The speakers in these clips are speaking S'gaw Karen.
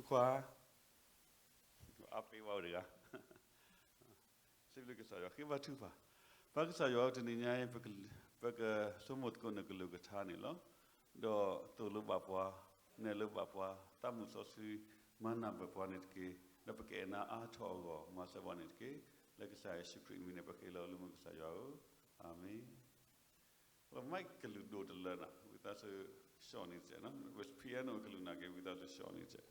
ခွါ, အါပ့ဝဲတဂၤ, စံးဘျုးကစၢ်ယွၤ ဃ့ဘါထုကဖၣ်, ပၢ်ကစၢ်ယွၤဧၢ တနံၤညါအံၤ ပကဆိကမိၣ်သကိးနကလုၢ်ကထါန့ၣ်လီၤ. ဒီးသိၣ်လိဘၣ်ပှၤ, နဲၣ်လိဘၣ်ပှၤ, သးမုၣ်စီဆှံ မၤနၢ်ပၢၢ်ပှၤန့ၣ်တက့ၢ်. ဒီးပကအဲၣ်နၤအါထီၣ်အဂီၢ် မၤစၢၤပှၤန့ၣ်တက့ၢ်. လၢကစၢ်ယ့ၣ်ၡူးခရံာ်အမံၤန့ၣ် ပဃ့လီၤအီၤလၢမုၢ်ကစၢ်ယွၤဧၢ, အၤမ့ၣ်. ဝဲ mic ကလုာ်ဒိၣ်တလၢနၤ ဝံသးစူၤ short န့ၣ်စဲး, piano ကလုာ်နာ်က့ ဝံသးစူၤ short န့ၣ်စဲး.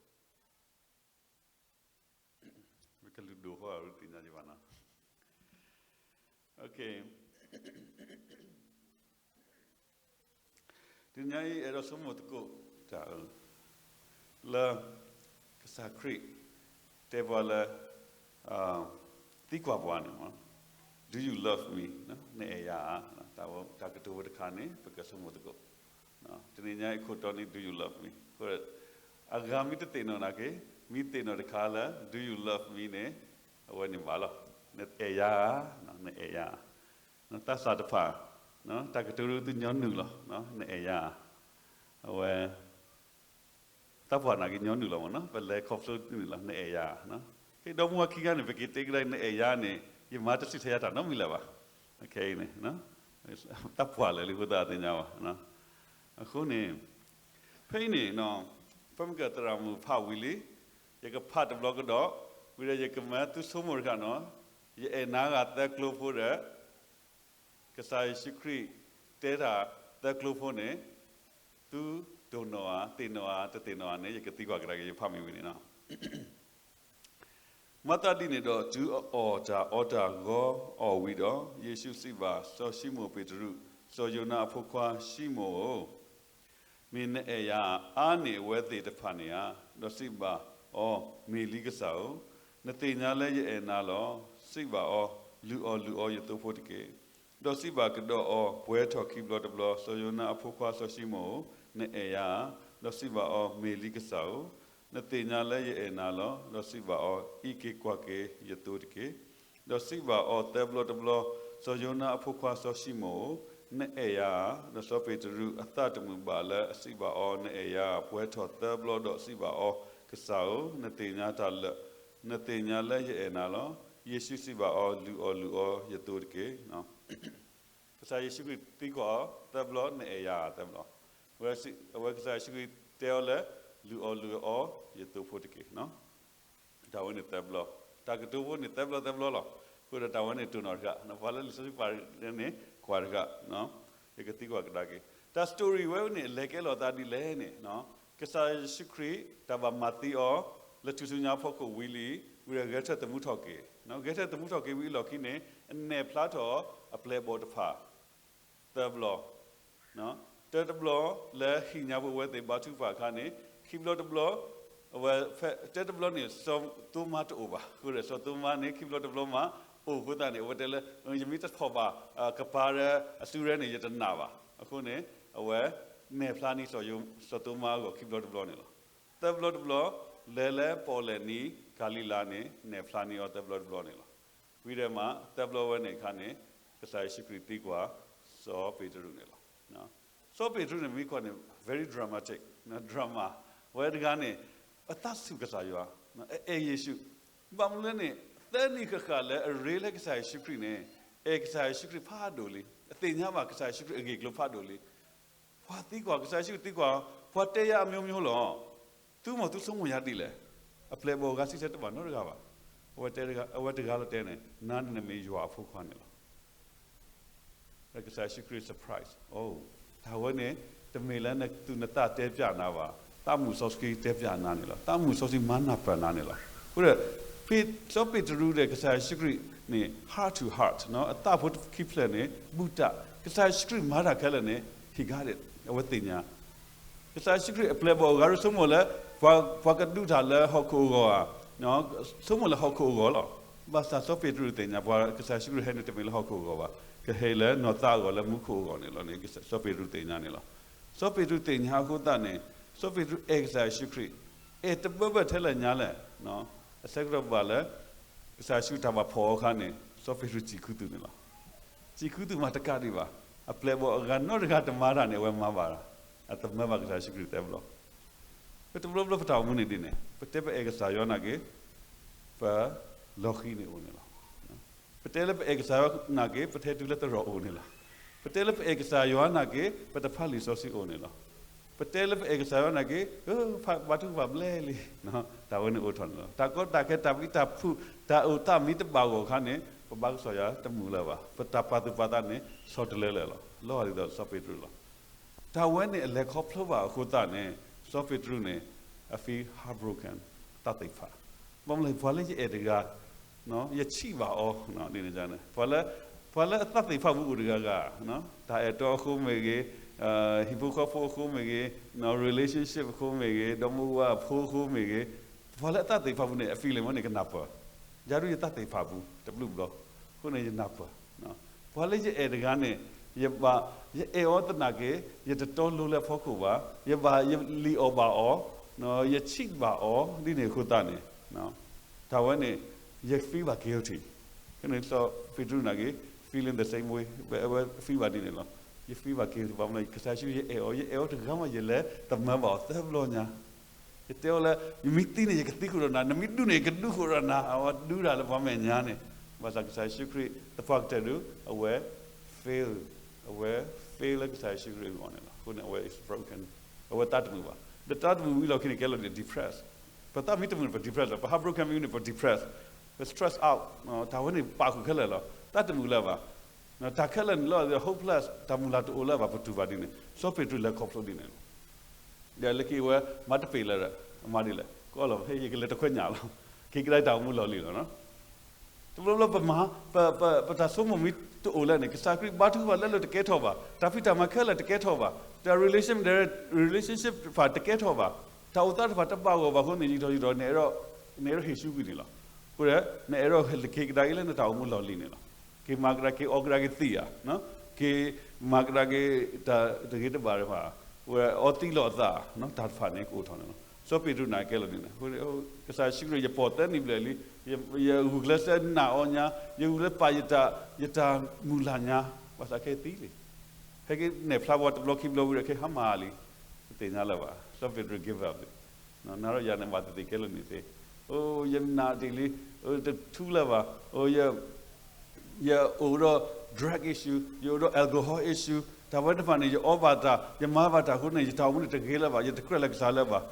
ဝဲကလုာ်ဒိၣ်ဃီ အရူသ့ၣ်ညါယဘၣ်နီၤ. တနံၤညါအံၤ အဲၣ်ဒိးဆိကမိၣ်သကိးတၢ် လၢ ကစၢ်ခရံာ် တဲပှၤလၢ သံကွၢ်ပှၤန့ၣ်, Do you love me? နအဲၣ်ယၤဧါ. တၢ်ကတိၤဝဲတခါန့ၣ် ပကဆိကမိၣ်သကိး. တနံၤညါအံၤခိၣ်တီန့ၣ် Do you love me? အဂၤမ့ၢ်တသ့ၣ်နီၣ်နာ်က့, မ့ၢ်သ့ၣ်နီၣ်တခါလၢ Do you love me န့ၣ် အဝဲန့ၣ်ဘၣ်လီၤ. နအဲၣ်ယၤဧါ, နအဲၣ်ယၤဧါ. သးစၢ်တဖၣ် တၢ်ကတိၤဒုးသုညီနုၢ်လီၤ, နအဲၣ်ယၤဧါ. အဝဲ သးပှၢ်နာ်က့ညီနုၢ်လီၤမ့ၢ်နီၤ, ပလဲၤခီဖျိနုၢ်လီၤ, နအဲၣ်ယၤဧါ. ဟ့ၣ်ဒီမါဝၤခံဂၤန့ၣ် ပက့ၤတဲကဒါ နအဲၣ်ယၤန့ၣ် ယမၤတစံးထဲယၤတၢ်နီတမံၤလၢၤဘၣ်. ခဲအံၤန့ၣ် သးပှၢ်လၢာ်လံအဃိသတးသ့ၣ်ညါဘၣ်. အဃိန့ၣ် ဖဲအံၤန့ၣ် ပမ့ၢ်ကသရၣ်မုၣ်ဖးဝံၤလံ, ယကဖးတဘျီကဒီး, ဝံၤဒီးယကမၤသုဆိကမိၣ်တခါနီၤ, ယအဲၣ်နၤဂၤသၢကျိဖိဒီး ကစၢ်ယ့ၣ်ၡူးခရံာ်တဲတၢ်သၢကျိဖိန့ၣ်, သုတိၢ်နီၣ်ဧါ, သ့ၣ်နီၣ်ဧါ, တသ့ၣ်နီၣ်ဧါန့ၣ် ယကသံကွၢ်ကဒါက့ၤ ယဖးမ့ၢ်ဝံၤန့ၣ်နီၤ. မၤသးဒ်န့ၣ်ဒီး တုၤအီၣ်တၢ်အီတၢ်ဂီၤအီၣ်ဝံၤဒီး, ယ့ၣ်ၡူးစံးဘၣ်စီၤၡံမိၣ်ပ့းတရူး, စီၤယိၤနါအဖိခွါၡံမိၣ်ဧၢ, မ့ၢ်နအဲၣ်ယၤအါန့ၢ်အဝဲသ့ၣ်တဖၣ်န့ၣ်ဧါ. ဒီးစံးဘၣ်အီၤ, မ့ၢ်လံကစၢ်ဧၢ, နသ့ၣ်ညါလၢယအဲၣ်နၤလီၤ. စံးဘၣ်အီၤ, လုၢ်အီၣ်လုၢ်အီယသိဖိတက့ၢ်. ဒီးစံးဘၣ်ကဒီးအီၤ, ပှဲၤထီၣ်ခံဘျီတဘျီ, စီၤယိၤနါအဖိခွါစီၤၡံမိၣ်ဧၢ, နအဲၣ်ယၤဧါ. ဒီးစံးဘၣ်အီၤ, မ့ၢ်လံကစၢ်ဧၢ, နသ့ၣ်ညါလၢယအဲၣ်နၤလီၤ. ဒီးစံးဘၣ်အီၤ, အံးက့ၤကွၢ်က့ၤယသိတက့ၢ်. ဒီးစံးဘၣ်အီၤသၢဘျီတဘျီ, စီၤယိၤနါအဖိခွါစီၤၡံမိၣ်ဧၢ, နအဲၣ်ယၤဧါ. ဒီးစီၤပ့းတရူးအသးတမုာ်ဘၣ်လၢအစံးဘၣ်အီၤ, နအဲၣ်ယၤဧါ, ပှဲၤထီၣ်သၢဘျီဒီးစံးဘၣ်အီၤ, ကစၢ်ဧၢ, နသ့ၣ်ညါတၢ်လၢာ်, နသ့ၣ်ညါလၢယအဲၣ်နၤလီၤ. ယ့ၣ်ၡူးစံးဘၣ်အီၤ, လုၢ်အီၣ်လုၢ်အီယသိတက့ၢ်. ကစၢ်ယ့ၣ်ၡူးခရံာ်သံကွၢ်အီၤသၢဘျီ, နအဲၣ်ယၤဧါ သၢဘျီ. အဝဲကစၢ်ယ့ၣ်ၡူးခရံာ်တဲအီၤလၢ လုၢ်အီၣ်လုၢ်အီယသိဖိတက့ၢ်. တၢ်ဝဲန့ၣ်သၢဘျီ, တၢ်ကတိၤဖိန့ၣ်သၢဘျီသၢဘျီလီၤ. အဃိဒီးတၢ်ဝဲန့ၣ်တိၢ်နီၣ်တဂၤ, ပှၤလၢလံာ်စီဆှံပာ်န့ၣ် ကွၢ်တဂၤ, ယကသံကွၢ်ကဒါက့ၤ. တၢ် story ဝဲန့ၣ် လဲၤကဲလီၤသးဒ်လဲၣ်န့ၣ်, ကစၢ်ယ့ၣ်ၡူးခရံာ် တၢ်ဘၣ်မၤသံအီၤ လၢထူၣ်စုညါဖီခိၣ်ဝံၤလံ, ဝံၤဒီးဂဲၤထၢၣ်သမူထီၣ်က့ၤ, ဂဲၤထၢၣ်သမူထီၣ်က့ၤဝံၤအလီၢ်ခံန့ၣ် အနဲၣ်ဖျါထီၣ်အပျဲၢ်အဘီၣ်တဖၣ် သၢဘျီ, တၢတဘျီလၢဟံၣ်ညါပူၤအဝဲသ့ၣ်ဘါထုကဖၣ်အခါန့ၣ်, ခံဘျီတဘျီ, အဝဲ, တၢတဘျီန့ၣ် စီၤသိမါတအိၣ်ဘၣ်. အဃိဒီးစီၤသိမါန့ၣ် ခံဘျီတဘျီမး အိၣ်အဃိသတးန့ၣ် အဝဲတဲလၢ ယမ့ၢ်တထီၣ်ဘၣ်ကပၤဒီးအစုရဲန့ၣ် ယတနာ်ဘၣ်. အဃိန့ၣ် အဝဲနဲၣ်ဖျါန့ၢ်စီၤသိမါအဂီၢ်ခံဘျီတဘျီန့ၣ်လီၤ. သၢဘျီတဘျီ လဲၤလၢပီၣ်လဲၣ်နံၤကၤလံၤလါန့ၣ် နဲၣ်ဖျါန့ၢ်အီၤသၢဘျီတဘျီန့ၣ်လီၤ. ဝံၤဒီးမး သၢဘျီဝဲန့ၣ်အခါန့ၣ် ကစၢ်ယ့ၣ်ၡူးခရံာ်သံကွၢ်စီၤပ့းတရူးန့ၣ်လီၤ. စီၤပ့းတရူးန့ၣ် မ့ၢ်ကွၢ်န့ၣ် very dramatic, drama ဝဲတဂၤန့ၣ် အသးဆူၣ်ကစၢ်ယွၤ, အအဲၣ်ယ့ၣ်ၡူး, ဘၣ်မနုၤလဲၣ်န့ၣ် သၢနံၣ်ဃၣ်ဃၣ်လၢအရ့လၢကစၢ်ယ့ၣ်ၡူးခရံာ်န့ၣ် အဲၣ်ကစၢ်ယ့ၣ်ၡူးခရံာ်ဖးဒိၣ်လံ, အသ့ၣ်ညါဘၣ်ကစၢ်ယ့ၣ်ၡူးခရံာ်အဂ့ၢ်အကျိၤဖးဒိၣ်လံ. ပှၤသံကွၢ်, ကစၢ်ယ့ၣ်ၡူးခရံာ်သံကွၢ်, ပှၤတဲယၤအမျိုးမျိုးလီၤ. သုမ့ၢ်သုဆိကမိၣ်ယၤဒ်လဲၣ်. အပျဲၢ်အဘီၣ်အဂၤစံးဆၢတဘၣ်နီတဂၤဘၣ်. အဝဲတဂၤလၢတဲန့ၣ် နၤန့ၣ်နမ့ၢ်ယွၤအဖိခွါန့ၣ်လီၤ. ဒီးကစၢ်ယ့ၣ်ၡူးခရံာ် surprise, အိ, တၢ်ဝဲန့ၣ် တမ့ၢ်လၢနသူၣ်နသးတဲပၠးနၤဘၣ်, သးမုၣ်စီဆှံတဲပၠးနၤန့ၣ်လီၤ. သးမုၣ်စီဆှံမၤနၢ်ပၢၢ်နၤန့ၣ်လီၤ. အဃိဒီး ဖဲစီၤပ့းတရူးဒီးကစၢ်ယ့ၣ်ၡူးခရံာ်န့ၣ် heart to heart, အသးဖိခံဖျၢၣ်န့ၣ် ဘူးတၢ်, ကစၢ်ယ့ၣ်ၡူးခရံာ်မၤတၢ်ခဲလၢာ်န့ၣ် he got it, အဝဲသ့ၣ်ညါ ကစၢ်ယ့ၣ်ၡူးခရံာ်အပျဲၢ်အဘီၣ်အဂၤ ဆိကမိၣ်လၢ ပှၤကဒုးတၢ်လၢဟီၣ်ခိၣ်အဂီၢ်ဧါ, ဆိကမိၣ်လၢဟီၣ်ခိၣ်အဂီၢ်လီၤ. ဘၣ်ဆၣ်စီၤပ့းတရူးသ့ၣ်ညါ ပှၤကစၢ်ယ့ၣ်ၡူးခရံာ်ဟဲန့ၣ်တမ့ၢ်လၢဟီၣ်ခိၣ်အဂီၢ်ဘၣ်, ကဟဲလၢနီၢ်သးအဂီၢ်လၢမူခိၣ်အဂီၢ်န့ၣ်လီၤန့ၣ် စီၤပ့းတရူးသ့ၣ်ညါန့ၣ်လီၤ. စီၤပ့းတရူးသ့ၣ်ညါအဃိသတးန့ၣ် စီၤပ့းတရူးအဲၣ်ကစၢ်ယ့ၣ်ၡူးခရံာ်, အဲၣ်တဘၢဘၢထဲလဲၣ်ညါလဲၣ်. အဆၢကတီၢ်ဘၣ်လၢ ကစၢ်ယ့ၣ်ၡူးတၢ်ဘၣ်ဖီၣ်အီၤအခါန့ၣ် စီၤပ့းတရူးစံၣ်ခူသူၣ်န့ၣ်လီၤ. စံၣ်ခူသူၣ်မးတကးဒံးဘၣ်, အပျဲၢ်အဘီၣ်အဂၤနီတဂၤတမၤတၢ်န့ၣ် အဝဲမၤဘၣ်တၢ်, အသမၢဘၣ်ကစၢ်ယ့ၣ်ၡူးခရံာ်သၢဘျီ. တဘျီဘျီပတၢ်အိၣ်မူန့ၣ်ဒ်န့ၣ် ပတဲပအဲၣ်ကစၢ်ယွၤနာ်က့ ပလီၢ်ခံန့ၣ်အိၣ်န့ၣ်လီၤ. ပတဲလၢပအဲၣ်ကစၢ်ယွၤနာ်က့ ပထဲတုၤလၢသရိာ်အိၣ်န့ၣ်လီၤ. ပတဲလၢပအဲၣ်ကစၢ်ယွၤနာ်က့ ပတဖးလံာ်စီဆှံအိၣ်န့ၣ်လီၤ. ပတဲလၢပအဲၣ်ကစၢ်ယွၤနာ်က့ ဘါထုကဖၣ်ဘျဲၣ်လံ, တၢ်ဝဲန့ၣ်အိၣ်ထီၣ်န့ၣ်လီၤ. တၢ်ကီတၢ်ခဲ တၢ်ပံတၢ်ဖုး တၢ်အိၣ်သးမ့ၢ်တဘၣ်ဂီၢ်အခါန့ၣ် ပဘါကစၢ်ယွၤတမုာ်လၢၤဘၣ်. ပတၢ်ပာ်သူၣ်ပာ်သးန့ၣ် ဆီတလဲလၢၤလီၤ. လီၤဂာ်ဒ်သိးစီၤပ့းတရူးလီၤ. တၢ်ဝဲန့ၣ်အလဲၤခီဖျိဘၣ်အဃိသတးန့ၣ် စီၤပ့းတရူးန့ၣ် အ feel heartbroken, သးသ့ၣ်ဖး, ဘၣ်မနုၤလဲၣ် ပှၤလၢယအဲၣ်တဂၤ ယဆံးဘၣ်အီၤ, ပှၤလၢအသးသ့ၣ်ဖးပူၤအိၣ်တဂၤဂၤ, တၢ်အဲၣ်တီအဃိမ့ၢ်ဂ့ၤ, ဟံၣ်ဖိဃီဖိအဃိမ့ၢ်ဂ့ၤ, relationship အဃိမ့ၢ်ဂ့ၤ, ဒီမါဝၤအဖိအဃိမ့ၢ်ဂ့ၤ, ပှၤလၢအသးသ့ၣ်ဖးပူၤန့ၣ် အ feeling ဝဲန့ၣ်ကနၢ်ပၢၢ်, ယၤဒုးယသးသ့ၣ်ဖးပူၤ တဘျုးဘျီ, အဃိန့ၣ်ယနၢ်ပၢၢ် ပှၤလၢယအဲၣ်တဂၤန့ၣ် ယဘၣ်, ယအဲၣ်အီၤသနာ်က့ ယတတီလိၤလၢအဖီခိၣ်ဘၣ်, ယဘၣ်ယလံၣ်အီၣ်ဘၣ်အီၤ, ယဆံးဘၣ်အီၤ ဒ်န့ၣ်အဃိသတးန့ၣ်, တၢ်ဝဲန့ၣ် ယ feel ဘၣ် guilty, ဖဲန့ၣ်စီၤပ့းတရူးနာ်က့ feeling the same way, အဝဲ feel ဘၣ် ဒ်န့ၣ်လီၤ. ယ feel ဘၣ် guilty ဘၣ်မနုၤလဲၣ် ကစၢ်ယ့ၣ်ၡူး ယအဲၣ်အီၤ ယအဲၣ်အီၤတဂၤမး ယလဲၤသမၢဘၣ်အီၤသၢဘျီညါ ယတဲအီၤလၢ ယမ့ၢ်သံန့ၣ် ယကသံဃုာ်ဒီးနၤ, နမ့ၢ်ဒူးန့ၣ် ယကဒူးဃုာ်ဒီးနၤ, အဝဲဒူးတၢ်လၢပှၤမဲာ်ညါန့ၣ်, ဘၣ်ဆၣ်ကစၢ်ယ့ၣ်ၡူးခရံာ်သပှၢ်ကတၢၢ်ဒုး အဝဲ fail, အဝဲ fail လၢကစၢ်ယ့ၣ်ၡူးခရံာ်အဂီၢ်န့ၣ်လီၤ. အဃိန့ၣ် အဝဲ is broken, အဝဲသးတမုာ်ဘၣ်. ဒီးသးတမုာ်ဝံၤလီၢ်ခံန့ၣ် ကဲလီၤန့ၣ် depressed, ပသးမ့ၢ်တမုာ်န့ၣ် ပ depressed လီၤ, ပ heartbroken ဝံၤန့ၣ် ပ depressed, ပ stress out, တၢ်ဝဲန့ၣ်ပာ်ဃုာ်ခဲလၢာ်လီၤ. သးတမုာ်လၢၤဘၣ်. တၢ်ခဲလၢာ်န့ၣ်လီၤ hopeless, တၢ်မုၢ်လၢ်တအိၣ်လၢၤဘၣ် ပတူၢ်ဘၣ်ဒ်န့ၣ်, စီၤပ့းတရူးလဲၤခီဖျိဒ်န့ၣ်လီၤ. ဒီးလၢခံအဝဲ မၤတပ့ၤလၢၤဒီး အမၤဒ်လဲၣ်, ကီလီၤ ဟဲ ယကလဲၤတခွဲညၣ်လီၤ. က့ၤကဒါတၢ်အိၣ်မူလီၢ်လံၤလီၤ. တဘျီဘျီပမၤ, ပ, ပ, ပတၢ်ဆိကမိၣ်မ့ၢ်တအိၣ်လၢၤန့ၣ် ကစၢ်ခရံာ်ဘါထုကဖၣ်လၢလၢတကဲထီၣ်ဘၣ်, တၢ်ဖံးတၢ်မၤခဲလၢာ်တကဲထီၣ်ဘၣ်, တၢ် relation, relationship တဖၣ်တကဲထီၣ်ဘၣ်, တၢ်အိၣ်သးတဖၣ်တဘၣ်ဂီၢ်ဘၣ်အဃိန့ၣ် ယံာ်ထီၣ်ယံာ်ထီၣ် နအဲၣ်ဒိးဟ့ၣ်ဆူကွံာ်န့ၣ်လီၤ. အဃိဒီး နအဲၣ်ဒိးက့ၤကဒါက့ၤလၢနတၢ်အိၣ်မူလီၢ်လံၤန့ၣ်လီၤ. က့ၤမၤကဒါက့ၤအီၣ်ကဒါက့ၤသံၣ်ဧါ, က့ၤမၤကဒါက့ၤတၢ်တဂ့ၤတဘၣ်တဖၣ်, ဝဲအီသံးလီၤအသး, တၢ်တဖၣ်န့ၣ်ကအိၣ်ထီၣ်န့ၣ်လီၤ. စီၤပ့းတရူးန့ၣ်ကဲလီၤန့ၣ်, ကစၢ်ယ့ၣ်ၡူးခရံာ် ယပိာ်သၢနံၣ်ဘျဲၣ်လံ, ယဂုာ်ကျဲးစၢးနာ်အီၤညါ, ယဂုာ်ကျဲးပာ်ယတၢ်, ယတၢ်မုၢ်လၢ်ညါ, ဘၣ်ဆၣ်ခဲအံၤသံလံ. ဟဲက့ၤနဲၣ်ဖျါပှၤတဘျီခံဘျီဝံၤဒီး ခဲအံၤဟါမၢ်လံ, တသ့ၣ်ညါလၢၤဘၣ်. စီၤပ့းတရူး give up လံ. နၤဒီးယၤန့ၣ် ဘၣ်သ့ၣ်သ့ၣ်ကဲလၢန့ၣ်သ့, အိ ယနာ်ဒံးလံ, တထူလၢၤဘၣ်, အိ ယအိၣ်ဒီး drug issue, ယအိၣ်ဒီး alcohol issue, တၢ်ဝဲတဖၣ်န့ၣ် ယအီဘၣ်တၢ်, ယမၤဘၣ်တၢ်အဃိန့ၣ် ယတၢ်အိၣ်မူန့ၣ်တဂ့ၤလၢၤဘၣ်, ယတကြၢးလၢကစၢ်လၢၤဘၣ်,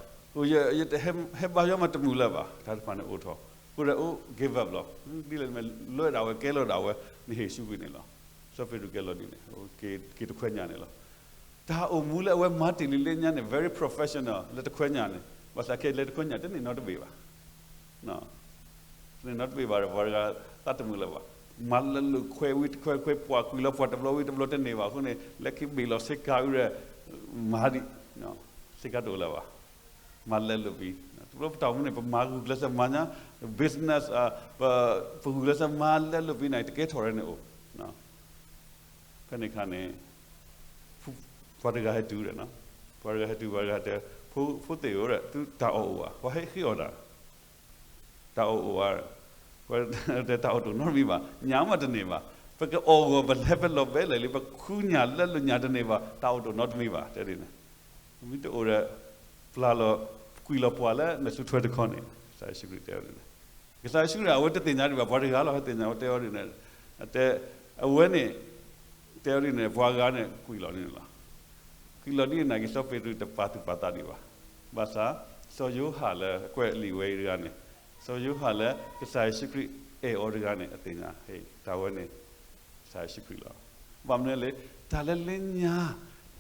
ယဟဲဘါယွၤမးတမုာ်လၢၤဘၣ်, တၢ်တဖၣ်န့ၣ်အိၣ်ထီၣ်, အဃိဒီးအိ give up လီၤ. ဒ်လဲၣ်မ့ၢ်လွဲဒၣ်ဝဲကဲလီၤဒၣ်ဝဲ, နဟ့ၣ်ဆူကွံာ်န့ၣ်လီၤ. စီၤပ့းတရူးကဲလီၤဒ်န့ၣ်, က့ၤတခွဲညၣ်န့ၣ်လီၤ. တၢ်အိၣ်မူလၢအဝဲမၤတ့ၢ်လံလၢညါန့ၣ် very professional လၢတခွဲညၣ်န့ၣ်, ဘၣ်ဆၣ်ခဲအံၤလဲၤတခွဲညၣ်တန့ၢ်နီတဘ့ၣ်ဘၣ်. တန့ၢ်နီတဘ့ၣ်ဘၣ်ဒီး ပှၤတဂၤသးတမုာ်လၢၤဘၣ်. မၤလၢလိာ်ခွဲးဝံၤတခွဲးခွဲး ပှၤကွံာ်လီၤပှၤတဘျီဝံၤတဘျီတန့ၢ်ဘၣ် အဃိန့ၣ် လၢခံဘ့ၣ်လီၤဆ့ကၤဝံၤဒီး မၤဒံး, ဆ့ကၤတအိၣ်လၢၤဘၣ်. မၤလၢလိာ်ဘံ, တဘျီပတၢ်အိၣ်မူန့ၣ် ပမၤဂုာ်ကျဲးစၢးမၤညါ, business, ပဂုာ်ကျဲးစၢးမၤလၢလိာ်ဘံန့ၣ် တကဲထီၣ်ရဲၣ်န့ၣ်အိၣ်. ဖဲန့ၣ်အခါန့ၣ် ပှၤတဂၤဟဲတုၤဒီး, ပှၤတဂၤဟဲတုၤ ပှၤတဂၤတဲ, ဖိသ့ၣ်ဧၢ, သုတၢ်အီၣ်အိၣ်ဧါ, ပှၤဟဲဃ့အီၣ်တၢ်, တၢ်အီၣ်အိၣ်ဧါ, ပှၤတဲတၢ်အီၣ်တအိၣ်နီတမံၤဘၣ်, ညၣ်မးတန့ၢ်ဘၣ်, ပကအီၣ်ဂီၢ် ပလဲၤဖဲလီၤဘဲလဲၣ်လံ, ပခူညၣ်လၢလိာ်ညၣ်တန့ၢ်ဘၣ်, တၢ်အီၣ်တအိၣ်နီတမံၤဘၣ်, တဲဒ်န့ၣ်, မ့ၢ်တအိၣ်ဒီး ပျၢ်လီၤ, ကွံာ်လီၤပှၤလၢနစုထွဲတခီန့ၣ်, ကစၢ်ယ့ၣ်ၡူးခရံာ်တဲဝဲဒ်န့ၣ်, ကစၢ်ယ့ၣ်ၡူးခရံာ်အဝဲတသ့ၣ်ညါဒံးဘၣ်, ပှၤတဂၤလီၤ ဟဲသ့ၣ်ညါဝဲတဲဝဲဒ်န့ၣ်, တဲ, အဝဲန့ၣ် တဲဝဲဒ်န့ၣ် ပှၤဂၤန့ၣ် ကွံာ်လီၤန့ၣ်လီၤ. ကွံာ်လီၤဒ်န့ၣ်နာ်က့ စီၤပ့းတရူးတပာ်သူၣ်ပာ်သးဒံးဘၣ်. ဘၣ်ဆၣ် စီၤယိၤဟၣ်လၢအကွဲးလံာ်ဝဲအံၤတဂၤန့ၣ်, စီၤယိၤဟၣ်လၢကစၢ်ယ့ၣ်ၡူးခရံာ်အဲၣ်အီၤတဂၤန့ၣ် အသ့ၣ်ညါ, ဟ့ၣ်, တၢ်ဝဲန့ၣ် ကစၢ်ယ့ၣ်ၡူးခရံာ်လီၤ. ဘၣ်မနုၤလဲၣ်, တၢ်လၢလၢညါ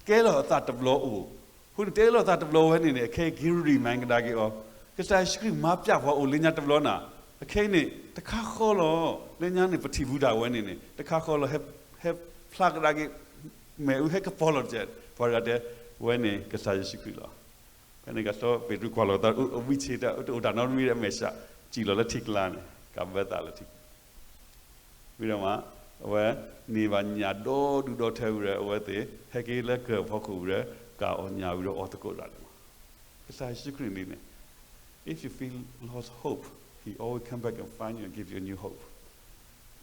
ကဲထီၣ်အသးတဘျီအိၣ်, အဃိန့ၣ် ကဲထီၣ်အသးတဘျီဝဲန့ၣ်န့ၣ် အခဲအံၤက့ၤ remind ကဒါက့ၤအီၤ, ကစၢ်ယ့ၣ်ၡူးခရံာ်မၤပျၢ်ပှၤအိၣ်လၢညါတဘျီနၤ, အခဲအံၤန့ၣ် တခါဃီလီၤ, လၢညါန့ၣ် ပထံၣ်ဘူးဒၣ်ဝဲန့ၣ်န့ၣ် တခါဃီလီၤ, ဟဲဖျါကဒါက့ၤ မ့ၣ်အူဟဲကပီၤလီၤတစဲး, ပှၤတဂၤတဲ, ဝဲန့ၣ်ကစၢ်ယ့ၣ်ၡူးခရံာ်လီၤ. ဖဲန့ၣ်ကစီၤပ့းတရူးကွၢ်လီၤသး အဝံဆ့ၣ်တၢ် တအိၣ်တၢ်နီတမံၤဒီး အမဲာ်ဆှး စံၣ်လီၤလၢထံကျါန့ၣ် ကးဘၢသးလၢထံ ဝံၤဒီးမး အဝဲန့ၢ်ဘၣ်ညၣ်ဒီဒူၣ်ဒီထၢဝံၤဒီး အဝဲသ့ၣ်ဟဲက့ၤလၢကၢၢ်ဖီခိၣ်ဝံၤဒီး ကးအီၣ်ညၣ်ဝံၤဒီးအီၣ်သကိးတၢ်န့ၣ်လီၤ. ကစၢ်ယ့ၣ်ၡူးခရံာ်န့ၣ်န့ၣ် if you feel lost hope, he always come back and find you and give you a new hope.